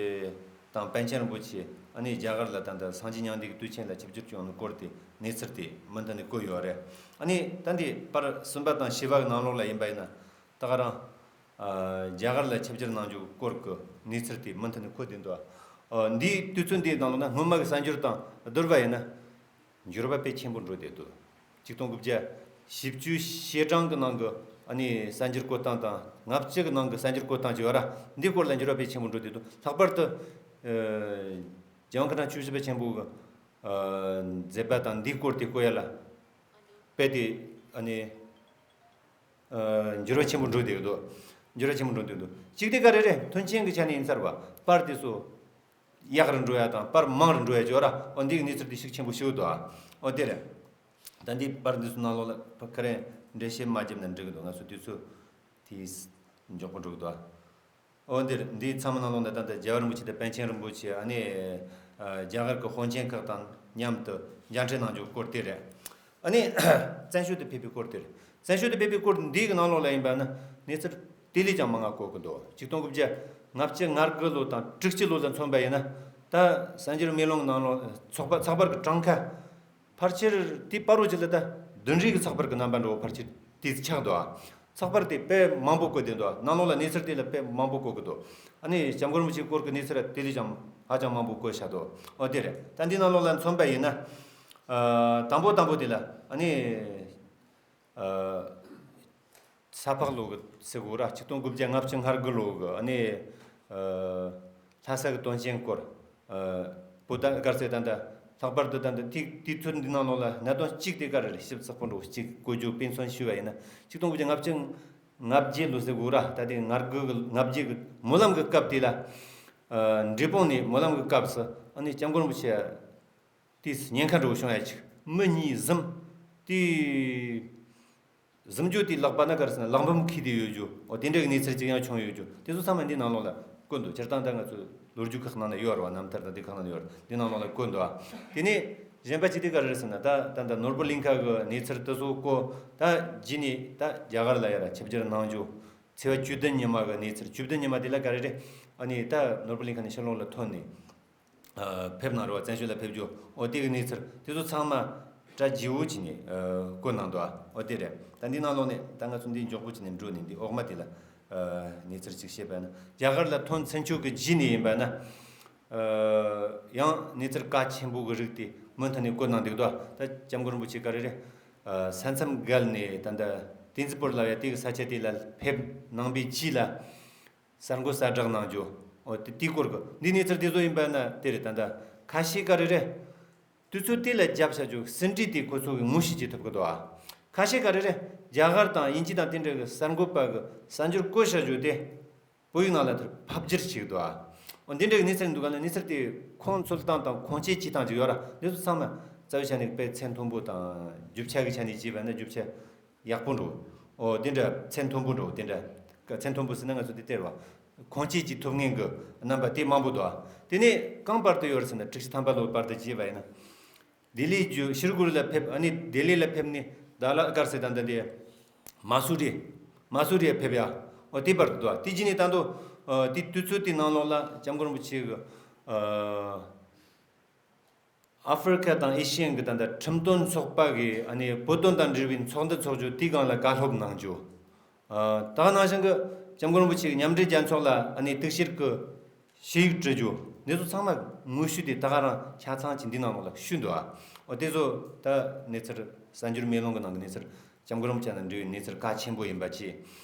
དང་པཎ་ཆེན་རིན་པོ་ཆེ་ཨ་ནི་རྒྱ་གར་ལ་ད་ལྟ་སངས་རྒྱས་མྱང་འདས་ཀྱི་དུས་ཆེན་ལ་ཆིབས་བསྒྱུར་བྱུང་བའི་སྐོར་དེ་གནས་ཚུལ་དེ་མུ་མཐུད་ནས་བཀོད་ཡོད་རེད། ཨ་ནི་ད་འདི་པར་གསུམ་པ་དང་བཞི་པ་གི་ནང་ལོགས་ལ་ཡིན་པ་ཡིན་ན་ད་ག་རང་། ཨ། རྒྱ་གར་ལ་ཆིབས་བསྒྱུར་གནང་རྒྱུའི་སྐོར་གྱི་གནས་ཚུལ་དེ་མུ་མཐུད་ནས་བཀོད་བསྡད་འདུག་ཨ། འདིའི་དུས་ཚོད་འདིའི་ནང་ལོགས་ན་སྔོན་མ་གི་གསར་འགྱུར་དང་བསྡུར་བ་ཡིན་ན། འགྱུར་བ་དཔེ་ཆེན་པོ་འགྲོ་བསྡད་འདུག་ཆིག་སྟོང་དགུ་བརྒྱ་བཞི་བཅུ་ཞེ་གྲངས་ཀྱི་ནང་གི་ཨ་ནི་གསར་འགྱུར་བཀོད་སྟངས་དང་ལྔ་བཅུ་གི་ནང་གི་གསར་འགྱུར་བཀོད་སྟངས་ཅིག་ཡོད་ར། འདིའི་སྐོར་ལ་འགྱུར་བ་དཔེ་ཆེན་པོ་འགྲོ་བསྡད་འདུག་ལྷག་པར་དུ། ཨ། རྒྱལ་དབང་མཁའ་འགྲོ་ཆོས་རྗེ་དཔལ་ཆེན་པོ་གི། ཨ། མཛད་པ་དང་འདིའི་སྐོར་དེ་བཀོད་ཡ་ལ། དཔེ་དེ་ཨ་ནི། ཨ། འགྱུར་བ་ཆེན་པོ་འགྲོ་བསྡད་འདུག་འགྱུར་བ་ཆེན་པོ་འགྲོ་བསྡད་འདུག་གཅིག་དེ་ག་རེ་རེད། མཐུན་རྐྱེན་གྱི་ཆ་ནས་ཡིན་ཚར་བ། པར་དེ་ཚོ་ཡག་རུ་འགྲོ་ཡ་དང་པར་མང་རུ་འགྲོ་ཡ་ཅིག་ཡོད་ར། འོ་འདི་གི་གནས་ཚུལ་དེ་ཤུགས་ཆེན་པོ་ཞིག་འདུག་ཨ། འོ་དེ་རེད། ད་འདི་པར་འདི་ཚོ་ནང་ལོགས་ལ་ཕ་ཁ་རེ་འགྲེལ་བཤད་མ་བརྒྱབ་ན་འགྲིག་གི་འདུག་ང་ཚོ་དུས་ཚོད་དེ་མགྱོགས་པོ་འགྲོ་གི་འདུག་ཨ། འོ་འདིར་འདིའི་ཚང་མ་ནང་ལོགས་ནས་ད་ལྟ་རྒྱལ་བ་རིན་པོ་ཆེ་དང་པཎ་ཆེན་རིན་པོ་ཆེ་ཨ་ནི། ཨ། རྒྱ་གར་གྱི་དཔོན་ཆེན་ཁག་དང་མཉམ་དུ་མཇལ་འཕྲད་གནང་རྒྱུའི་སྐོར་དེ་རེད། ཨ་ནི། བཙན་བྱོལ་དུ་ཕེབས་པའི་སྐོར་དེ་རེད། བཙན་བྱོལ་དུ་ཕེབས་པའི་སྐོར་འདིའི་ནང་ལོགས་ལ་ཡིན་པ་ན་གནས་ཚུལ་དེ་ལས་ཀྱང་མང་ང་བཀོད་ཀྱི་འདུག་ཆིག་སྟོང་དགུ་བརྒྱ་ལྔ་བཅུ་ང་དགུ་ལོ་དང་དྲུག་ཅུ་ལོ་ལ་མཚོན་པ་ཡིན་ན། ད་གསར་འགྱུར་མེ་ལོང་ནང་ལོགས་ཚོགས་པ་ཚགས་པར་གྱི་གྲངས་ཀ། ཕལ་ཆེར་དེ་པར་རོ་ཅིག་ལ་ད་བདུན་རེ་གི་ཚགས་པར་གྱི་རྣམ་པ་འདྲ་བོ་ཕལ་ཆེར་དེ་ཆགས་འདུག་ཨ། ཚགས་པར་དེ་དཔེ་མང་པོ་བཀོད་བསྡད་འདུག་ཨ། ནང་ལོགས་ལ་གནས་ཚུལ་དེ་ལ་དཔེ་མང་པོ་བཀོད་ཀྱི་འདུག་ཨ་ནི་སྐྱབས་མགོན་རིན་པོ་ཆེའི་སྐོར་གྱི་གནས་ཚུལ་དེ་ལས་ཀྱང་ཧ་ཅང་མང་པོ་བཀོད་བཞག་འདུག་འོ་དེ་རེད། ད་འདི་ནང་ལོགས་ལ་མཚོན་པ་ཡིན་ན། ཨ། དང་པོ་དང་པོ་དེ་ལ་ཨ་ནི། ཨ། ས་ཕག་ལོ་གི་ཟེར་གོ་ར། ཆིག་སྟོང་དགུ་བརྒྱ་ལྔ་བཅུ་ང་དགུ་ལོ་གི་ཨ་ནི། ཨ། ལྷ་ས་གི་དོན་རྐྱེན་སྐོར། ཨ། བོད་ད་གར་ཟེར་ད་ལྟ་ལྷག་པར་དུ་ད་ལྟ་དེ་དེ་ཚོ་འདི་ནང་ལོགས་ལ་གནད་དོན་གཅིག་དེ་ག་རེ་རེད། ཞིབ་ཚགས་པོ་འགྲོ་གཅིག་བཀོད་རྒྱུ་དཔེ་མཚོན་ཞུས་པ་ཡིན་ན། ཆིག་སྟོང་དགུ་བརྒྱ་ལྔ་བཅུ་ང་བརྒྱད་ལོ་ཟེར་གོ་ར། ད་དེ་ང་དགུ་གི་ང་བརྒྱད་གི་སྨོན་ལམ་གི་སྐབས་དེ་ལ། ཨ། འབྲས་སྤུངས་ནས་སྨོན་ལམ་གི་སྐབས་སུ་ཨ་ནི་སྐྱབས་མགོན་རིན་པོ་ཆེ་དེས་ཉེན་ཁ་འདྲ་བོ་བྱུང་ཡ་ཅིག་མི་གཉིས་གཟིམ། དེ་གཟིམ་རྒྱུ་དེ་ལག་པ་ན་ག་རེ་ཟེར་ན་ལག་འབུམ་འཁྱེར་ཏེ་ཡོད་རྒྱུ། འོ་དེ་འདྲ་གི་གནས་ཚུལ་ཅིག་ཡང་བྱུང་ཡོད་རྒྱུ། དེ་ཚོ་ཚང་མ་འདི་ནང་ལོགས་ལ་བཀོད་འདུག་སྤྱིར་བཏང་ད་ང་ཚོའི་ལོ་རྒྱུས་ཁག་ནང་ན་ཡོད་རེད་བ། རྣམ་ཐར་དང་འདི་ཁག་ནང་ན་ཡོད་རེད། འདི་ནང་ལོགས་ལ་བཀོད་འདུག་ཨ། དེ་ནས་གཞན་པ་ཅིག་དེ་ག་རེ་རེད་ཟེར་ན། ད་ད་ད་ནོར་བུ་གླིང་ཁ་གི་གནས་ཚུལ་དེ་ཚོ་བཀོད། ད་རྗེས་ནས་ད་རྒྱ་གར་ལ་ཡར་ཆིབས་བསྒྱུར་གནང་རྒྱུ། ཚེས་པ་བཅུ་བདུན་ཉི་མ་གི་གནས་ཚུལ། བཅུ་བདུན་ཉི་མ་དེ་ལ་ག་རེ་རེད། ཨ་ནི་ད་ནོར་བུ་གླིང་ཁ་ནས་ཕྱི་ལོགས་ལ་ཐོན་ནས། ཨ། ཕེབས་གནང་རེད་བ། བཙན་བྱོལ་ལ་ཕེབས་རྒྱུ། འོ་དེ་གི་གནས་ཚུལ་དེ་ཚོ་ཚང་མ་གྲ་རྒྱས་པོ་བྱས་ནས། ཨ། བཀོད་གནང་འདུག་ཨ། འོ་དེ་རེད། ད་འདི་ནང་ལོགས་ནས་ད་ང་ཚོ་འདི་མགྱོགས་པོ་བྱས་ནས་འགྲོ་ནས་འདི་འོག་མ་དེ་ལ། ཨ། གནས་ཚུལ་ཅིག་བཤད་པ་ན། རྒྱ་གར་ལ་ཐོན་ཚུན་ཆོད་ཀྱི་རྗེས་ནས་ཡིན་པ་ན། ཨ། ཡང་གནས་ཚུལ་གལ་ཆེན་པོ་གི་རིགས་དེ་མུ་མཐུད་ནས་བཀོད་གནང་འདུག་དོ། ད་སྐྱབས་མགོན་རིན་པོ་ཆེ་ག་རེ་རེད། ཨ། ས་མཚམས་བརྒལ་ནས་ད་ལྟ་དེ་ཛི་པུར་ལབ་ཡ་དེ་གི་ས་ཆ་དེ་ལ་ཕེབས་གནང་པའི་རྗེས་ལ། གསར་འགོད་གསལ་བསྒྲགས་གནང་རྒྱུ། འོ་དེ་དེའི་སྐོར་གྱི་འདི་གནས་ཚུལ་དེ་ཚོ་ཡིན་པ་ན་དེ་རེད། ད་ལྟ་ཁ་ཤས་ག་རེ་རེད། དུས་ཚོད་དེ་ལ་རྒྱབ་བྱ་རྒྱུ་ཟིན་བྲིས་དེ་ཁོ་ཚོ་གི་ངོ་ཤེས་བྱེད་ཐུབ་ཀྱི་འདུག་ཨ། ཁ་ཤས་ག་རེ་རེད། རྒྱ་གར་དང་དབྱིན་ཇི་དང་དེ་འདྲ་གི་གསར་འགོད་པ་གི་གསར་འགྱུར་བཀོད་བྱ་རྒྱུ་དེ་བོད་ཡིག་ནང་ལ་དེར་ཕབ་བསྒྱུར་བྱེད་ཀྱི་འདུག་ཨ། འོ་འདི་འདྲའི་གནས་ཚུལ་འདུག་ག་ལ། གནས་ཚུལ་དེ་ཁུངས་འཚོལ་སྟངས་དང་ཁུངས་སྐྱེལ་བྱེད་སྟངས་ཅིག་ཡོད་ར། འདི་ཚོ་ཚང་མ་རྩ་བའི་ཆ་ནས་དཔེ་ཚད་མཐོན་པོ་དང་རྒྱུ་ཆ་གི་ཆ་ནས་བྱས་པ་ན་རྒྱུ་ཆ་ཡག་པོ་འགྲོ། འོ་དེ་འདྲ་ཚད་མཐོན་པོ་འགྲོ། དེ་འདྲ་ཚད་མཐོན་པོ་ཟེར་ན་ང་ཚོ་དེ་སྟེར་བ་ཁུངས་སྐྱེལ་གྱི་ཐུབ་ངེས་ཀྱི་རྣམ་པ་དེ་མང་པོ་འདུག་དེ་ནས་གང་བར་དུ་ཡོད་རེད་ཟེར་ན་དྲུག་ཅུ་ཐམ་པ་ལོ་བར་དུ་བྱས་པ་ཡིན་ན། ལྡི་ལི་བརྒྱུད་ཤར་གུར་ལ་ཕེབས། ཨ་ནི་ལྡི་ལི་ལ་ཕེབས་ནས་ད་ལ་གར་སེ་ད་ལྟ་འདི་མ་སུ་རི། མ་སུ་རི་ཕེབས་ཡ། འོ་དེ་བར་དུ་འདུག་དེ་རྗེས་ནས་ད་དུང་ཨ་དེ་དུས་ཚོད་དེ་ནང་ལོགས་ལ་སྐྱབས་མགོན་རིན་པོ་ཆེ་གི་ཨ་ཨ་ཧྥེ་རི་ཁ་དང་ཨེ་ཤི་ཡན་གི་ད་ལྟ་ཁྲིམས་དོན་ཚོགས་པ་གི་ཨ་ནི་བོད་དོན་དང་འབྲེལ་བའི་ཚོགས་འདུ་འཚོགས་རྒྱུ་དེའི་སྒང་ལ་བཀའ་སློབ་གནང་རྒྱུ། ཨ་ད་ག་ནང་བཞིན་གི་སྐྱབས་མགོན་རིན་པོ་ཆེ་གི་མཉམ་འབྲེལ་རྒྱལ་ཚོགས་ལ་ཨ་ནི་གཏུག་བཤེར་གི་ཞུ་ཡིག་བྲི་རྒྱུ། འདི་ཚོ་ཚང་མ་དངོས་ཤུགས་དེ་ད་ག་རང་ཆ་ཚང་ཅིག་འདི་ནང་ལོགས་ལ་ཞུས་འདུག་ཨ་འོ་དེ་ཚོ་ད་གནས་ཚུལ་གསར་འགྱུར་མེ་ལོང་གི་ནང་གི་གནས་ཚུལ། སྐྱབས་མགོན་རིན་པོ་ཆེ་དང་འབྲེལ་བའི་གནས་ཚུལ་གལ་ཆེན་པོ་ཡིན་པ་བཅས།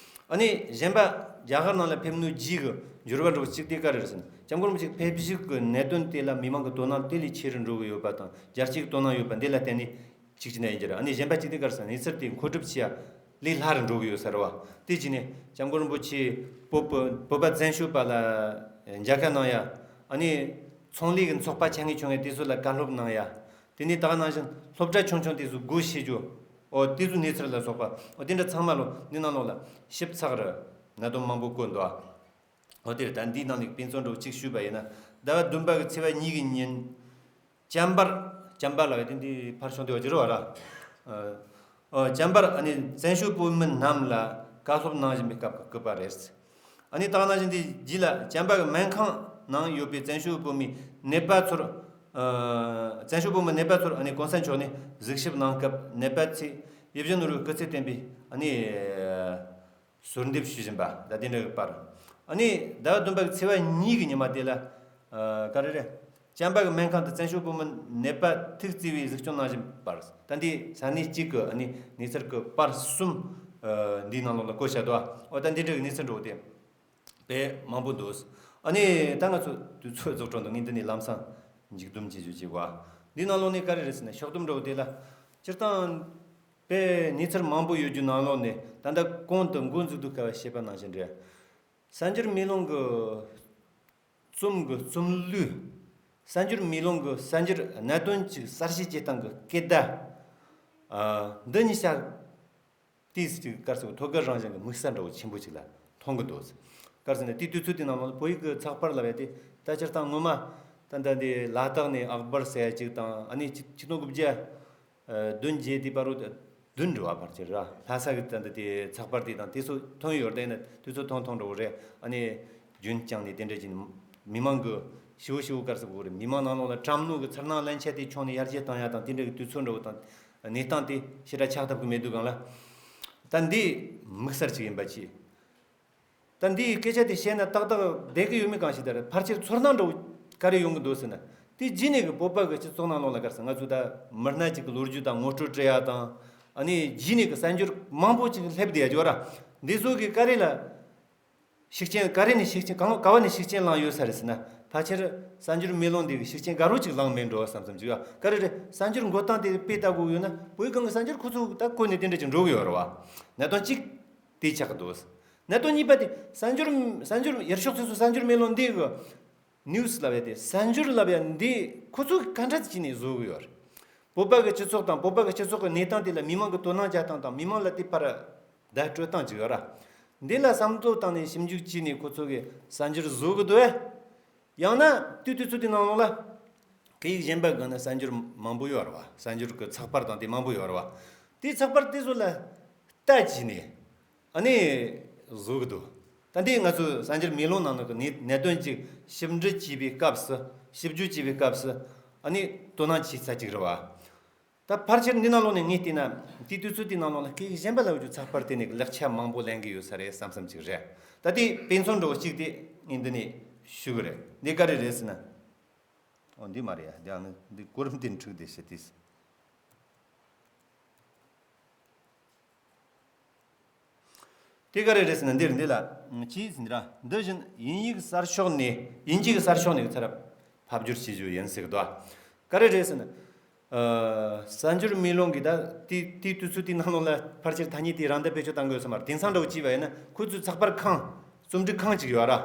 ཨ་ནི་གཞན་པ་རྒྱ་གར་ནང་ལ་ཕེབས་ནོ་རྗེས་ཀྱི་འགྱུར་བ་འགྲོ་གཅིག་དེ་ག་རེ་རེད་ཟེར་ན། སྐྱབས་མགོན་རིན་པོ་ཆེ་ཕེབས་བཞུགས་ཀྱི་གནད་དོན་དེ་ལ་མི་མང་གི་དོ་སྣང་དེ་ལས་ཆེ་རུ་འགྲོ་གི་ཡོད་པ་དང་རྒྱལ་སྤྱིའི་དོ་སྣང་ཡོད་པ་འདི་ལ་བརྟེན་ནས་གཅིག་བྱས་ན་ཡིན་གྱི་རེད། ཨ་ནི་གཞན་པ་གཅིག་དེ་ག་རེ་ཟེར་ན་གནས་ཚུལ་དེ་མཁོ་སྒྲུབ་བྱེད་ཡ་ལས་སླ་རུ་འགྲོ་གི་ཡོད་ས་རེད་བ། དེ་བྱས་ནས་སྐྱབས་མགོན་རིན་པོ་ཆེ་བོད་བོད་པ་བཙན་བྱོལ་བ་ལ་མཇལ་ཁ་གནང་ཡ། ཨ་ནི་ཚོང་ལས་ཀྱི་ཚོགས་པ་ཆ་ངེས་ཆུང་ངེས་དེ་ཚོ་ལ་བཀའ་སློབ་གནང་ཡ། དེ་ནས་ད་ག་ནང་བཞིན་སློབ་གྲྭ་ཆུང་ཆུང་དེ་ཚོ་སྒོ་ཕྱེ་རྒྱུ། འོ་དེ་ཚོ་གནས་ཚུལ་ལ་སོགས་པ། འོ་དེ་འདྲ་ཚང་མ་ལོ་འདི་ནང་ལོགས་ལ་ཞིབ་ཚགས་རུ་གནད་དོན་མང་པོ་བཀོད་འདུག་འོ་དེ་རེད། ད་འདིའི་ནང་ནས་དཔེ་མཚོན་འདྲ་གཅིག་ཞུས་པ་ཡིན་ན། ཟླ་བ་བདུན་པ་གི་ཚེས་པ་གཉིས་ཀྱི་ཉིན། བྱམས་པར། བྱམས་པ་ལ་བས་དེ་འདི་ཕར་ཕྱོགས་དེ་བ་ཅི་རུ་བ་ར། ཨ་བྱམས་པར་ཨ་ནི་བཙན་བྱོལ་བོད་མི་རྣམས་ལ་བཀའ་སློབ་གནང་བཞིན་པའི་སྐབས་ཀྱི་སྐུ་པར་རེད། ཨ་ནི་ད་ག་ནང་བཞིན་དེ་རྗེས་ལ་བྱམས་པ་གི་སྨན་ཁང་ནང་ཡོད་པའི་བཙན་བྱོལ་བོད་མི་ནད་པ་ཚོར། ཨ་བཙན་བྱོལ་བོད་མི་ནད་པ་ཚོར་ཨ་ནི་གོང་ས་མཆོག་ནས་གཟིགས་ཞིབ་གནང་སྐབས་ནད་པ་ཚོས་ཡིད་བཞིན་ནོར་བུའི་སྐུ་ཚེ་བརྟན་པའི་ཨ་ནི་གསོལ་འདེབས་ཞུ་བཞིན་པ་ད་དེ་འདྲ་གི་པར། ཨ་ནི་ཟླ་བ་བདུན་པ་གི་ཚེས་པ་གཉིས་ཀྱི་ཉི་མ་དེ་ལ་ཨ་ག་རེ་རེད། བྱམས་པ་གི་སྨན་ཁང་དུ་བཙན་བྱོལ་བོད་མི་ནད་པ་ཐུགས་བརྩེ་བའི་གཟིགས་སྐྱོང་གནང་བཞིན་པར། ད་འདི་ས་གནས་གཅིག་གི་ཨ་ནི་གནས་ཚུལ་གྱི་པར་གསུམ་ཨ་འདིའི་ནང་ལོགས་ལ་བཀོད་བཞག་འདུག་འོ་ད་འདི་འདྲ་གི་གནས་ཚུལ་འགྲོ་དེ་དཔེ་མང་པོ་འདུག་ཨ་ནི་ད་ང་ཚོ་དུས་ཚོད་རྫོགས་འགྲོ་འདུག་ངས་འདི་ནས་ལམ་སང་མཇུག་སྡོམ་བྱེད་རྒྱུ་བྱེད་དགོས། འདིའི་ནང་ལོགས་ནས་ག་རེ་རེད་ཟེར་ན་ཕྱོགས་བསྡོམས་འགྲོ་དེ་ལ་སྤྱིར་བཏང་དཔེ་གནས་ཚུལ་མང་པོ་ཡོད་རྒྱུ་ནང་ལོགས་ནས་ད་ལྟ་གོང་དུ་འགོ་འཛུགས་དུས་སྐབས་བཤད་པ་ནང་བཞིན་རེད། གསར་འགྱུར་མེ་ལོང་གི་རྩོམ་གྱི་རྩོམ་ལུས། གསར་འགྱུར་མེ་ལོང་གི་གསར་འགྱུར་གནད་དོན་གྱི་གསར་བཤད་བྱེད་སྟངས་ཀྱི་སྐད་བརྡ། ཨ་འདི་གཉིས་ཆ་དེས་ཅིག་དཀར་སོགས་ཐོད་རྒལ་རང་བཞིན་གྱི་དམིགས་བསལ་འདྲ་བོ་ཆེན་པོ་ཅིག་ལ་མཐོང་གི་འདུག་དཀར་ཟེར་ནས་དེའི་དུས་ཚོད་དེ་ནང་ལ་བོད་ཡིག་གི་ཚགས་པར་ལ་བས་ཏེ་ད་སྤྱིར་བཏང་ངོ་མ་ད་ལྟ་འདི་ལ་དྭགས་ནས་ཨག་བར་ཟེར་ཡ་ཅིག་དང་ཨ་ནི་ཆིག་ཆིག་སྟོང་དགུ་བརྒྱ་བདུན་བརྒྱད་དེ་བར་རུ་བདུན་འགྲོ་བ་བར་གྱི་ར་ལྷ་ས་གི་ད་ལྟ་དེ་ཚགས་པར་དེ་དང་དེ་ཚོ་ཐོན་ཡོད་རེད་ན་དེ་ཚོ་ཐོན་ཐོན་འགྲོ་གི་རེད། ཨ་ནི་རྒྱུན་བསྐྱངས་ནས་དེ་འདྲ་བྱས་ནས་མི་མང་གི་ཞི་བོ་ཞི་བོ་དཀར་ཟེར་དགོས་རེད། མི་མང་ནང་ལོགས་ལ་བཀྲམ་ནོ་གི་ཚུར་སྣང་ལན་ཆ་དེ་ཕྱོགས་ནས་ཡར་རྒྱས་བཏང་ཡ་དང་དེ་འདྲ་གི་དུས་ཚོད་འགྲོ་བ་དང་གནས་སྟངས་དེ་ཞེ་དྲག་ཆགས་ཐུབ་གི་མེད་དུས་སྒང་ལ་ད་འདི་དམིགས་བསལ་ཅིག་ཡིན་པ་ཅིག་ད་འདིའི་སྐད་ཆ་དེ་བཤད་ན་ཏག་ཏག་བསྡད་ཀྱི་ཡོད་མེད་གང་ཞིག་ད་རེད། ཕལ་ཆེར་ཚོར་སྣང་འདྲ་བོ་ག་རེ་ཡོང་གི་འདུག་ཟེར་ན། དེ་རྗེས་ནས་གི་བོད་པ་གི་སྤྱི་ཚོགས་ནང་ལོགས་ལ་ག་རེ་ཟེར་ང་ཚོ་ད་མི་སྣ་གཅིག་གི་ལོ་རྒྱུས་དང་ངོ་སྤྲོད་སྤྲད་ཡ་དང་ཨ་ནི་རྗེས་ནས་གི་གསར་འགྱུར་མང་པོ་ཅིག་སླེབས་བསྡད་ཡ་ཅིག་ཡོད་ར། འདི་ཚོ་གི་ག་རེ་ལ་ཤུགས་རྐྱེན་ག་རེ་ནས་ཤུགས་རྐྱེན་གང་ག་བ་ནས་ཤུགས་རྐྱེན་བླངས་ཡོད་ས་རེད་ཟེར་ན། ཕལ་ཆེར་གསར་འགྱུར་མེ་ལོང་འདི་གི་ཤུགས་རྐྱེན་དགའ་རོགས་ཅིག་བླངས་མེད་འགྲོ་བསམ་བསམ་ཅིག་ཡོད། ག་རེ་རེད། གསར་འགྱུར་འགོད་སྟངས་དེ་དཔེ་ལྟ་དགོས་ཡོད་ན་བོད་གང་གི་གསར་འགྱུར་ཁོ་ཚོ་ད་བཀོད་ནས་དེ་འདྲ་ཅིག་འགྲོ་གི་ཡོད་རེད་བ། གནད་དོན་གཅིག་དེ་ཆགས་ཀྱི་འདུག་གནད་དོན་གཉིས་པ་དེ་གསར་འགྱུར་གསར་འགྱུར་ཡུལ་ཕྱོགས་སོ་སོའི་གསར་འགྱུར་མེ་ལོང་འདི་གི་ནིའུ་སི་ལབ་ཡ་དེ་གསར་འགྱུར་ལབ་ཡ་འདི་ཁོ་ཚོ་གི་ག་འདྲ་ཅིག་ནས་བཟོ་གི་ཡོད་རེད། བོད་པ་གི་སྤྱི་ཚོགས་དང་བོད་པ་གི་སྤྱི་ཚོགས་གི་གནས་སྟངས་དེ་ལ་མི་མང་གི་དོ་སྣང་རྒྱག་སྟངས་དང་མི་མང་ལ་དེ་ཕར་བརྡ་སྤྲོད་སྟངས་ཅིག་ཡོད་ར། འདི་ལ་བསམ་བློ་བཏང་ནས་ཞིབ་འཇུག་བྱས་ནས་ཁོ་ཚོ་གི་གསར་འགྱུར་བཟོ་གི་འདུག་ཨེ། ཡང་ན་དུས་དུས་ཚོད་དེ་ནང་ལོགས་ལ་སྐད་ཡིག་གཞན་པ་གི་ནི་གསར་འགྱུར་མང་པོ་ཡོད་རེད་བ། གསར་འགྱུར་གི་ཚགས་པར་དང་དེ་མང་པོ་ཡོད་རེད་བ། དེ་ཚགས་པར་དེ་ཚོ་ལ་ལྟ་བྱས་ནས་ཨ་ནི་བཟོ་གི་འདུག་ད་འདི་ང་ཚོས་གསར་འགྱུར་མེ་ལོང་ནང་ལ་གི་གནད་གནད་དོན་ཅིག་ཞིབ་འབྲི་བྱེད་པའི་སྐབས་སུ་ཞིབ་འཇུག་བྱེད་པའི་སྐབས་སུ་ཨ་ནི་དོ་སྣང་བྱེད་ས་ཅིག་རེད་བ། ད་ཕལ་ཆེར་འདི་ནང་ལོགས་ནས་ངས་བལྟས་ན་དེའི་དུས་ཚོད་དེའི་ནང་ལོགས་ལ་སྐད་ཡིག་གཞན་པ་ལ་འོས་ཀྱི་ཚགས་པར་དེ་ནས་ལེགས་ཆ་མང་པོ་ལེན་གི་ཡོད་ས་རེད་བསམ་བསམ་ཅིག་རེད། ད་དེ་དཔེ་མཚོན་འདྲ་བོ་གཅིག་དེ་ངས་འདི་ནས་ཞུ་གི་རེད། འདི་ག་རེ་རེད་ཟེར་ན། འོ་འདི་མ་རེད་ཡ། འདི་ཨ་ནི་འདི་གོ་རིམ་དེ་འཁྲུག་བསྡད་ཤག་དེ། དེ་ག་རེ་རེད་ཟེར་ན་འདིར་འདི་ལ་ཅི་ཟེར་འདི་ར། འདི་བཞིན་དབྱིན་ཡིག་གསར་ཤོག་ནས་དབྱིན་ཇི་གི་གསར་ཤོག་ནས་ཚུར་ཕབ་བསྒྱུར་བྱེད་རྒྱུ་ཡིན་ཟེར་གི་འདུག་ག་རེ་རེད་ཟེར་ན། ཨ་གསར་འགྱུར་མེ་ལོང་གི་ད་དེ་དེའི་དུས་ཚོད་དེའི་ནང་ལོགས་ལ་ཕལ་ཆེར་ཐ་སྙད་དེ་རང་བསྡད་བེད་སྤྱོད་བཏང་གི་ཡོད་ས་མ་རེད། དེང་སང་འདྲ་བོ་བྱས་པ་ཡིན་ན་ཁོ་ཚོའི་ཚགས་པར་ཁང་རྩོམ་སྒྲིག་ཁང་ཅིག་ཡོད་ར།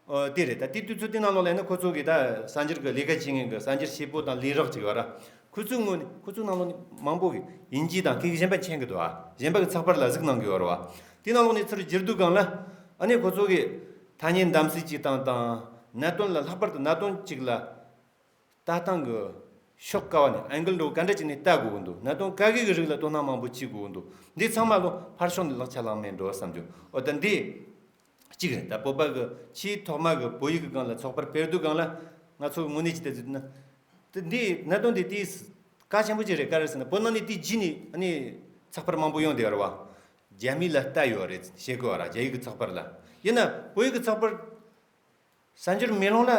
ཨོ་དེ་རེད། ད་དེ་དུས་ཚོད་དེ་ནང་ལོགས་ལ་ཡིན་ན་ཁོ་ཚོ་གི་ད་གསར་འགྱུར་གི་ལས་ཀ་བྱེད་མཁན་གི་གསར་འགྱུར་བྱེད་པོ་དང་ལས་རོགས་ཅིག་ཡོད་ར། ཁོ་ཚོའི་ངོས་ནས་ཁོ་ཚོའི་ནང་ལོགས་ནས་མང་པོ་གི་དབྱིན་ཇི་དང་སྐད་ཡིག་གཞན་པ་མཁྱེན་གི་འདུག་ཨ། གཞན་པ་གི་ཚགས་པར་ལ་གཟིགས་གནང་གི་ཡོད་ར་བ། དེ་ནང་ལོགས་ནས་ཚུར་བསྒྱུར་དུས་སྒང་ལ་ཨ་ནི་ཁོ་ཚོ་གི་ཐ་སྙད་འདམ་གསེས་ཅིག་བཏང་དང་གནད་དོན་ལ་ལྷག་པར་དུ་གནད་དོན་གཅིག་ལ་ལྟ་སྟངས་ཀྱི་ཕྱོགས་ག་བ་ནས་ཨེང་གལ་འགྲོ་ག་འདྲ་ཅིག་ནས་ལྟ་དགོས་ཀྱི་འདུག་གནད་དོན་ག་གེ་གི་རིགས་ལ་དོ་སྣང་མང་པོ་བྱེད་དགོས་ཀྱི་འདུག་འདི་ཚང་མ་ལོ་ཕར་ཕྱོགས་ནས་ལག་ཆ་ལངས་མེད་འགྲོ་བསམ་རྒྱུ། འོ་ད་འདི་གཅིག་རེད། ད་བོད་པ་གི་ཆེས་ཐོག་མ་གི་བོད་ཡིག་གི་སྒང་ལ་ཚགས་པར་སྤེལ་དུས་སྒང་ལ་ང་ཚོ་གི་དངོས་གནས་ཅིག་ལྟ་ཟེར་ན། ད་འདི་གནད་དོན་འདི་དེའི་གལ་ཆེན་པོ་ཅིག་རེད། ག་རེ་ཟེར་ན་བོད་ནང་ནས་དེའི་རྗེས་ནས་ཨ་ནི་ཚགས་པར་མང་པོ་ཡོང་བསྡད་ཡོད་རེད་བ། རྒྱ་མི་ལ་ལྟ་ཡོད་རེད་བཤད་གི་བ་ར། རྒྱ་ཡིག་གི་ཚགས་པར་ལ། ཡིན་ན་བོད་ཡིག་གི་ཚགས་པར་གསར་འགྱུར་མེ་ལོང་ལ་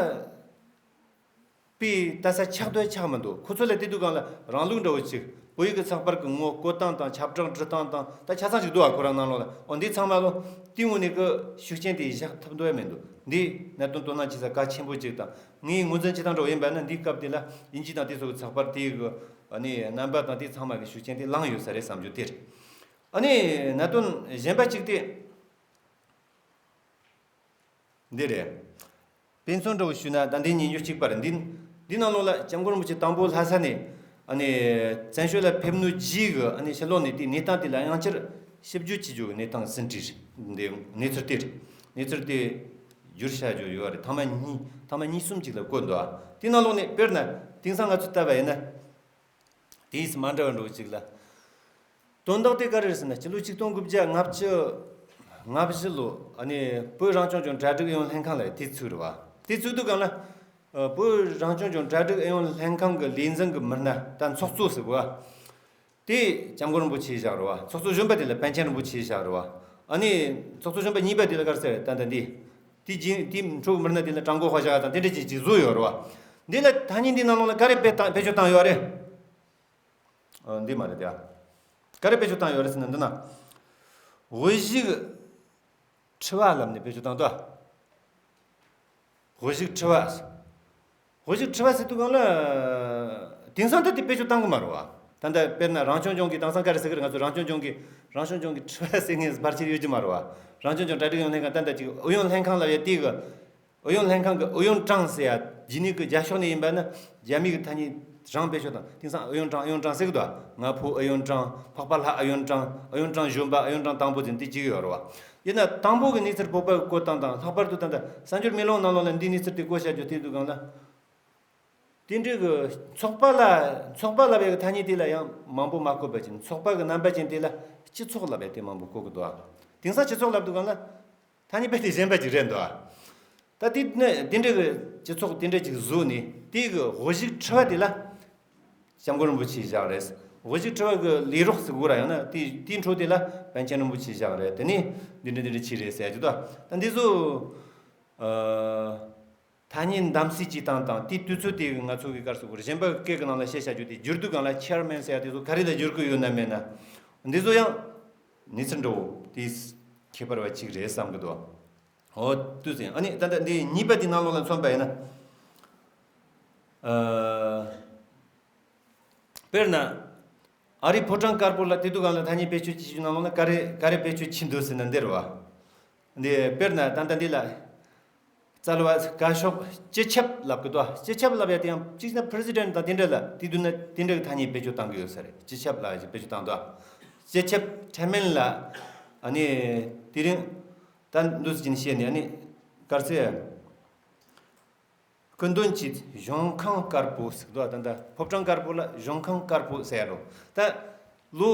པའི་ལྟ་ས་ཆགས་འདོད་ཆགས་མི་འདུག་ཁོ་ཚོ་ལ་དེ་དུས་སྒང་ལ་རང་ལུགས་འདྲ་བོ་ཅིག་བོད་ཡིག་གི་ཚགས་པར་གི་ངོ་བཀོད་སྟངས་དང་ཁྱབ་བསྒྲགས་འབྲི་སྟངས་དང་ད་ཆ་ཚང་ཞིག་འདུག་ཨ། ཁོ་རང་ནང་ལོགས་ལ། འོ་འདི་ཚང་མ་ལོ་དེའི་ངོས་ནས་གི་ཤུགས་རྐྱེན་དེ་བཞག་ཐུབ་འདོད་མི་འདུག་འདི་གནད་དོན་དོ་སྣང་བྱེད་ས་གལ་ཆེན་པོ་ཅིག་དང་། ངས་ངོས་འཛིན་བྱེད་སྟངས་འདྲ་བོ་ཡིན་པ་ན་འདིའི་སྐབས་དེ་ལ་དབྱིན་ཇི་དང་དེ་ཚོ་གི་ཚགས་པར་དེའི་གི་ཨ་ནི་རྣམ་པ་དང་དེ་ཚང་མ་གི་ཤུགས་རྐྱེན་དེ་ལངས་ཡོད་ས་རེད་བསམ་རྒྱུ་དེ་རེད། ཨ་ནི་གནད་དོན་གཞན་པ་གཅིག་དེ། འདི་རེད། དཔེ་མཚོན་འདྲ་བོ་ཞུས་ན་ད་འདི་ཉིན་རྒྱུན་གཅིག་པ་རེད། འདི་འདི་ནང་ལོགས་ལ་སྐྱབས་མགོན་རིན་པོ་ཆེ་དང་པོ་ལྷ་ས་ནས་ཨ་ནི་བཙན་བྱོལ་ལ་ཕེབས་ནོ་རྗེས་གི་ཨ་ནི་ཕྱི་ལོགས་ནས་དེའི་གནས་སྟངས་དེ་ལ་ཡང་བསྐྱར་ཞིབ་འཇུག་བྱེད་རྒྱུ་གི་གནས་སྟངས་ཟིན་བྲིས་རེད། འདི་གནས་ཚུལ་དེ་རེད། གནས་ཚུལ་དེ་བསྒྱུར་བྱ་རྒྱུ་ཡོད་རེད། ཐེངས་མ་གཉིས་ཐེངས་མ་གཉིས་གསུམ་ཅིག་ལ་བཀོད་འདུག་ཨ། དེའི་ནང་ལོགས་ནས་དཔེར་ན་དེང་སང་ང་ཚོ་ལྟ་བ་ཡིན་ན། དེས་མ་འདྲ་བ་འགྲོ་གཅིག་ལ། དོན་དག་དེ་ག་རེ་རེད་ཟེར་ན་སྤྱི་ལོ་ཆིག་སྟོང་དགུ་བརྒྱ་ལྔ་བཅུ་ང་བཞི་ལོ་ཨ་ནི་བོད་རང་སྐྱོང་ལྗོངས་གྲ་སྒྲིག་ཨུ་ཡོན་ལྷན་ཁང་ལ་དེ་ཚུགས་རེད་བ། དེ་ཚུགས་དུས་སྒང་ལ་ཨ་བོད་རང་སྐྱོང་ལྗོངས་གྲ་སྒྲིག་ཨུ་ཡོན་ལྷན་ཁང་གི་ལས་འཛིན་གྱི་མི་སྣ་ད་ཚོགས་གཙོ་ཟེར་བ། དེ་སྐྱབས་མགོན་རིན་པོ་ཆེ་བཞག་རེད་བ། ཚོགས་གཙོ་གཞོན་པ་དེ་ལ་པཎ་ཆེན་རིན་པོ་ཆེ་བཞག་རེད་བ། ཨ་ནི་ཚོགས་གཙོ་གཞོན་པ་གཉིས་པ་དེ་ལ་ག་རེ་ཟེར་ད་ལྟ་འདི། དེ་རྗེས་དེ་འཕྲོ་མི་སྣ་དེ་ལ་ཀྲང་གོ་ཧྭ་བཞག་དང་དེ་འདྲ་ཅིག་ཅིག་བཟོས་ཡོད་རེད་བ། འདི་ལ་ཐ་སྙད་འདི་ནང་ལོགས་ལ་ག་རེ་བེད་བཏང་བེད་སྤྱོད་བཏང་ཡོད་རེད། ཨ་འདི་མ་རེད་དེ། ག་རེ་བེད་སྤྱོད་བཏང་ཡོད་རེད་ཟེར་ན་འདི་ན། དབུ་བཞུགས་ཁྲི་པ་ལབ་ནས་བེད་སྤྱོད་བཏང་འདུག་བོད་ཞིག་ཁྲི་པ། བོད་ཞིག་ཁྲི་པ་ཟེར་དུས་སྒང་ལ། དེང་སང་ད་དེ་བེད་སྤྱོད་བཏང་གི་མ་རེད་བ། ད་ལྟ་དཔེར་ན་རང་སྐྱོང་ལྗོངས་ཀྱི་དེང་སང་ག་རེ་ཟེར་གི་རེད། ང་ཚོ་རང་སྐྱོང་ལྗོངས་ཀྱི་རང་སྐྱོང་ལྗོངས་ཀྱི་ཁྲི་པ་ཟེར་མཁན་བར་ཆད་ཡོད་ཀྱི་མ་རེད་བ། རང་སྐྱོང་ལྗོངས་གྲ་སྒྲིག་ཨུ་ཡོན་ལྷན་ཁང་ད་ལྟ་ཅིག་ཨུ་ཡོན་ལྷན་ཁང་ལབ་ཡ་དེ་གི། ཨུ་ཡོན་ལྷན་ཁང་གི་ཨུ་ཡོན་ཀྲང་ཟེར་ཡ་རྗེས་ནས་གི་རྒྱ་ཕྱོགས་ནས་ཡིན་པ་ན་རྒྱ་མི་གི་ཐ་སྙད་རང་བེད་སྤྱོད་བཏང་། དེང་སང་ཨུ་ཡོན་ཀྲང་ཨུ་ཡོན་ཀྲང་ཟེར་གི་འདུག་ང་ཕོད་ཨུ་ཡོན་ཀྲང་། འཕགས་པ་ལྷ་ཨུ་ཡོན་ཀྲང་། ཨུ་ཡོན་ཀྲང་གཞོན་པ་ཨུ་ཡོན་ཀྲང་དང་པོ་ཟེར་འདི་གཅིག་ཡོད་རེད་བ། ཡིན་ན་དང་པོ་གི་གནས་ཚུལ་བོད་པ་གི་བཀོད་སྟངས་དང་ལྷག་པར་དུ་ད་ལྟ་གསར་འགྱུར་མེ་ལོང་ནང་ལོགས་ལ་འདིའི་གནས་ཚུལ་དེ་བཀོད་བྱ་རྒྱུ་དེ་དུས་སྒང་ལ། དེ་འདྲའི་གི་ཚོགས་པ་ལ་ཚོགས་པ་ལབ་ཡ་གི་ཐ་སྙད་དེ་ལ་ཡང་མང་པོ་མ་བཀོད་པ་ཅིག་ཚོགས་པ་གི་རྣམ་པ་ཅན་དེ་ལ་སྤྱི་ཚོགས་ལབ་ཡ་དེ་མང་པོ་བཀོད་གི་འདུག་ཨ། དེང་སང་སྤྱི་ཚོགས་ལབ་དུས་སྒང་ལ་ཐ་སྙད་དཔེ་དེ་གཞན་པ་ཅིག་རེད་འདུག་ཨ། ད་དེ་ནི་དེ་འདྲའི་གི་སྤྱི་ཚོགས་དེ་འདྲ་ཅིག་བཟོས་ནས་དེའི་གི་དབུ་བཞུགས་ཁྲི་པ་དེ་ལ། སྐྱབས་མགོན་རིན་པོ་ཆེ་བཞག་རེད། དབུ་བཞུགས་ཁྲི་པ་གི་ལས་རོགས་ཟེར་དགོས་ར། ཡང་ན་དེ་དེའི་འཕྲོ་དེ་ལ་པཎ་ཆེན་རིན་པོ་ཆེ་བཞག་རེད། དེ་ནས་འདི་འདྲ་འདི་འདྲ་བྱས་རེད་ཟེར་ཡ་ཅིག་འདུག་ད་འདི་ཚོ་ཨ། ཐ་སྙད་འདམ་གསེས་ཅིག་བཏང་དང་དེའི་དུས་ཚོད་དེ་ང་ཚོ་གི་སྐབས་སུ་གཞན་པ་སྐད་ཀྱི་ནང་ལ་བཤད་བྱ་རྒྱུ་དེ་བསྒྱུར་དུས་སྒང་ལ་ཆེར་མེན་ཟེར་ཡ་དེ་ཚོ་ག་རེ་ལ་བསྒྱུར་གི་ཡོད་ན་མེད་ན། འདི་ཚོ་ཡང་གནས་ཚུལ་འདྲ་བོ་དེ་ཁྱད་པར་བ་གཅིག་རེད་བསམ་གི་འདུག་འོ་དུས་ཟིན། ཨ་ནི་ད་ལྟ་འདི་གཉིས་པ་དེ་ནང་ལོགས་ལ་མཚོན་པ་ཡིན་ན། ཨ། དཔེར་ན། ཨ་རིའི་ཕོ་བྲང་དཀར་པོ་ལ་དེ་དུས་སྒང་ལ་ཐ་སྙད་བེད་སྤྱོད་བྱེད་རྒྱུ་ནང་ལོགས་ལ་ག་རེ་ག་རེ་བེད་སྤྱོད་བྱེད་འདུག་ཟེར་ན་འདིར་བ། འདི་དཔེར་ན་ད་ལྟ་འདི་ལ། རྩ་བ་བཀའ་ཤོག་སྤྱི་ཁྱབ་ལབ་གི་འདུག་སྤྱི་ཁྱབ་ལབ་ཡ་དེ་ཡང་གཅིག་ན་president དང་དེ་འདྲ་ལ་དེ་དུས་ན་དེ་འདྲ་གི་ཐ་སྙད་བེད་སྤྱོད་བཏང་གི་ཡོད་ས་རེད། སྤྱི་ཁྱབ་ལབ་ཡ་ཅིག་བེད་སྤྱོད་བཏང་འདུག་སྤྱི་ཁྱབ་ཁྲེ་མེན་ལ་ཨ་ནི་དེ་རིང་ད་འདུག་སེ་ཅིག་བཤད་ནས་ཨ་ནི་གར་སེ། སྐུ་མདུན་གྱི་གཞུང་ཁང་དཀར་པོ་ཟེར་གི་འདུག་ད་ལྟ་ཕོ་བྲང་དཀར་པོ་ལ་གཞུང་ཁང་དཀར་པོ་ཟེར་ཡ་འགྲོ། ད་ལོ་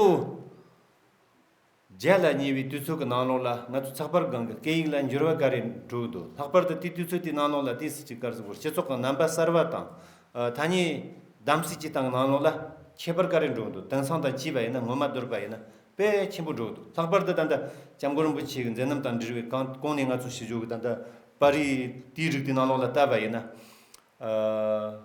བརྒྱ་ལ་ཉེ་བའི་དུས་ཚོད་ཀྱི་ནང་ལོགས་ལ་ང་ཚོ་ཚགས་པར་སྒང་གི་སྐད་ཡིག་ལ་འགྱུར་བ་ག་རེ་འགྲོ་གི་འདུག་ལྷག་པར་དུ་དེའི་དུས་ཚོད་དེའི་ནང་ལོགས་ལ་དེ་སྲིད་ཀྱི་སྐབས་སུ་སྤྱི་ཚོགས་ཀྱི་རྣམ་པ་གསར་བ་དང་། ཨ། ཐ་སྙད་གདམ་གསེས་ཀྱི་སྟེང་གི་ནང་ལོགས་ལ་ཁྱད་པར་ག་རེ་འགྲོ་གི་འདུག་དེང་སང་དང་བྱས་པ་ཡིན་ན་ངོ་མ་བསྡུར་བ་ཡིན་ན། དཔེ་ཆེན་པོ་འགྲོ་གི་འདུག་ལྷག་པར་དུ་ད་ལྟ་སྐྱབས་མགོན་རིན་པོ་ཆེ་གི་མཛད་རྣམ་དང་འབྲེལ་བའི་གང་གོང་ནས་ང་ཚོ་ཞུ་རྒྱུ་གི་ད་ལྟ་པར་རིས་དེའི་རིགས་དེ་ནང་ལོགས་ལ་བལྟས་པ་ཡིན་ན། ཨ།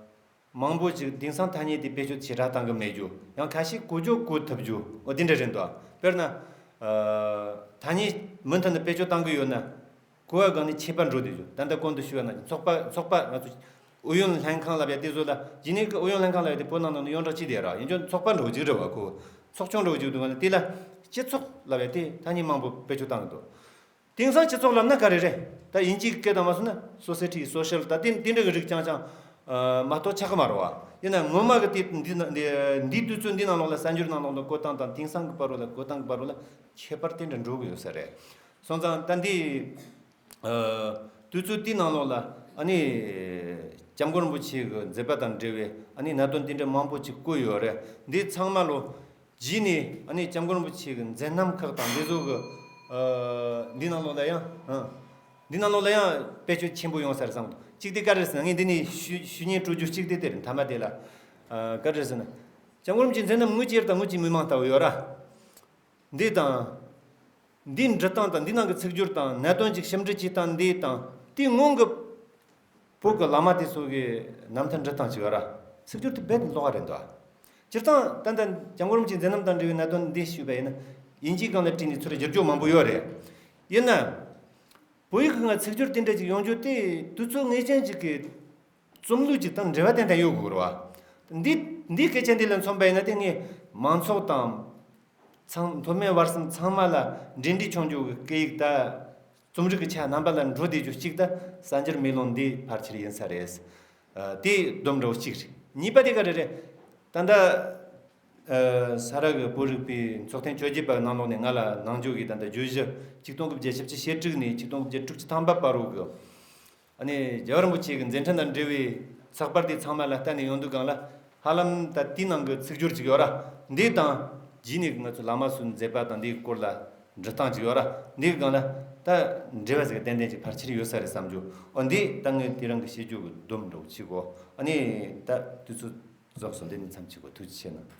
མང་པོ་ཅིག་དེང་སང་ཐ་སྙད་དེ་བེད་སྤྱོད་ཞེ་དྲག་བཏང་གི་མེད་རྒྱུ། ཡང་ཁ་ཤས་གོ་རྒྱུ་གོ་ཐུབ་རྒྱུ། འོ་དེ་འདྲ་རེད་འདུག་དཔེར་ན། ཨ། ཐ་སྙད་མུ་མཐུད་ནས་བེད་སྤྱོད་བཏང་གི་ཡོད་ན། གོ་བ་སྒང་ནས་ཁྱད་པར་འགྲོ་བསྡད་རྒྱུ། ད་ལྟ་གོང་དུ་ཞུས་པ་ནང་བཞིན་ཚོགས་པ་ཚོགས་པ་ང་ཚོ་ཨུ་ཡོན་ལྷན་ཁང་ལབ་ཡ་དེ་ཚོ་ལ་རྗེས་ནས་ཀྱི་ཨུ་ཡོན་ལྷན་ཁང་ལབ་ཡ་དེ་བོད་ནང་ནང་ནས་ཡོངས་གྲགས་ཅི་དེ་ར་ཡིན་ཀྱང་ཚོགས་པ་འགྲོ་གི་རེད་བ། ཁོ་ཚོགས་ཆུང་འགྲོ་གི་འདུག་ན་དེ་ལ་སྤྱི་ཚོགས་ལབ་ཡ་དེ་ཐ་སྙད་མང་པོ་བེད་སྤྱོད་བཏང་གི་འདུག་དེང་སང་སྤྱི་ཚོགས་ལབ་ན་ག་རེ་རེད། ད་དབྱིན་ཇིའི་སྐད་དང་མ་སོང་ན་སོ་སའི་ཊི་སོ་ཤལ་ད་དེ་དེ་འདྲ་གི་རིགས་རྐྱང་རྐྱང་མ་གཏོགས་ཆགས་ཀྱི་མ་རེད་བ། ཡིན་ན་ངོ་མ་གི་དེ་འདི་ན་འདི་འདིའི་དུས་ཚོད་འདི་ནང་ལོགས་ལ་གསར་འགྱུར་ནང་ལོགས་ལ་བཀོད་སྟངས་དང་དེང་སང་གི་བར་རུ་ལ་བཀོད་སྟངས་གི་བར་རུ་ལ་ཁྱད་པར་དེ་འདྲ་འགྲོ་གི་ཡོད་ས་རེད། སོང་ཙང་ད་འདི་དུས་ཚོད་དེའི་ནང་ལོགས་ལ་ཨ་ནི་སྐྱབས་མགོན་རིན་པོ་ཆེ་གི་མཛད་པ་དང་འབྲེལ་བའི་ཨ་ནི་གནད་དོན་དེ་འདྲ་མང་པོ་ཅིག་བཀོད་ཡོད་རེད། འདི་ཚང་མ་ལོ། རྗེས་ནས་ཨ་ནི་སྐྱབས་མགོན་རིན་པོ་ཆེ་གི་མཛད་རྣམ་ཁག་དང་འདི་ཚོ་གི་འདི་ནང་ལོགས་ལ་ཡང་འདི་ནང་ལོགས་ལ་ཡང་བེད་སྤྱོད་ཆེན་པོ་ཡོང་ས་རེད་བསམ་གི་འདུག་གཅིག་དེ་ག་རེ་ཟེར་ན་ངས་འདི་ནས་ཞུ་ཞུ་སྙན་སྤྲོད་རྒྱུ་གཅིག་དེ་དེ་རེད། མཐའ་མ་དེ་ལ་ག་རེ་ཟེར་ན། སྐྱབས་མགོན་རིན་པོ་ཆེའི་མཛད་རྣམ་དངོས་ཀྱི་ཡུལ་དང་དངོས་ཀྱི་མི་མང་ལྟ་བུ་ཡོད་ར། འདི་དང་། འདིའི་འབྲི་སྟངས་དང་འདི་ནང་གི་ཚིག་སྦྱོར་དང་གནད་དོན་ཅིག་ཞིབ་འབྲི་བྱེད་སྟངས་འདི་དང་དེའི་སྔོན་གྱི་བོད་ཀྱི་བླ་མ་དེ་ཚོ་གི་རྣམ་ཐར་འབྲི་སྟངས་ཅིག་ཡོད་ར། ཚིག་སྦྱོར་དེ་རྦད་ཀློག་ག་རེད་འདུག་སྤྱིར་བཏང་ད་ལྟ་སྐྱབས་མགོན་རིན་པོ་ཆེའི་མཛད་རྣམ་དང་འབྲེལ་བའི་གནད་དོན་འདི་ཞུས་པ་ཡིན་ན་དབྱིན་ཇིའི་སྒང་ལ་བྲིས་ནས་ཚུར་བསྒྱུར་རྒྱུ་མང་པོ་ཡོད་རེད། ཡིན་ན། བོད་ཡིག་གི་ང་ཚིག་སྦྱོར་དེ་འདྲ་ཅིག་ཡོང་རྒྱུ་དེ་དུས་ཚོད་ངེས་ཅན་ཅིག་གི་རྩོམ་ལུས་ཅིག་དང་འབྲེལ་བ་ཏན་ཏན་ཡོད་དགོས་རེད་བ། འདི་འདིའི་སྐད་ཆ་འདི་ལ་མཚོན་པ་ཡིན་ན་དེ་ངས་མང་ཚོགས་དང་ཚང་མཐོ་དམན་བར་གསུམ་ཚང་མ་ལ་འབྲེལ་འདྲིས་ཆུང་རྒྱུ་གི་སྐད་ཡིག་ད་རྩོམ་རིག་གི་ཆ་རྣམ་པ་ལ་འགྲོ་བསྡད་རྒྱུ་གཅིག་ད་གསར་འགྱུར་མེ་ལོང་འདི་ཕལ་ཆེར་ཡིན་ས་རེད། དེ་སྡོམ་འདྲ་བོ་གཅིག་རེད། གཉིས་པ་དེ་ག་རེ་རེད། ད་ལྟ། ས་ར་གི་བོད་རིག་པའི་ཚོགས་ཐེངས་བཅོ་བརྒྱད་པ་ནང་ལོགས་ནས་ང་ལ་གནང་རྒྱུ་གི་ད་ལྟ་བརྗོད་གཞི་ཆིག་སྟོང་དགུ་བརྒྱ་བཞི་བཅུ་ཞེ་དྲུག་ནས་ཆིག་སྟོང་དགུ་བརྒྱ་དྲུག་ཅུ་ཐམ་པ་བར་རུ་གི་ཨ་ནི་རྒྱལ་བ་རིན་པོ་ཆེ་གི་མཛད་འཕྲིན་དང་འབྲེལ་བའི་ཚགས་པར་དེ་ཚང་མ་ལ་ལྟ་ནས་ཡོང་དུས་སྒང་ལ་ཧ་ལམ་ད་དེའི་ནང་གི་ཚིག་སྦྱོར་ཅིག་ཡོད་ར། འདི་དང་རྗེས་ནས་ང་ཚོ་བླ་མ་ཚོའི་མཛད་པ་དང་འདིའི་སྐོར་ལ་འབྲི་སྟངས་ཅིག་ཡོད་ར། འདིའི་སྒང་ལ་ད་འབྲེལ་བ་ཟིག་ཏན་ཏན་ཅིག་ཕལ་ཆེར་ཡོད་ས་རེད་བསམ་རྒྱུ། འོ་འདི་ད་ངས་དེ་རིང་གི་བཤད་རྒྱུ་གི་སྡོམ་འདྲ་བོ་གཅིག་གོ་ཨ་ནི་ད་དུས་ཚོད་རྫོགས་སོང་། འདི་ནས་མཚམས་གཅིག་གོ་ཐུགས་རྗེ་ཆེ་གནང་།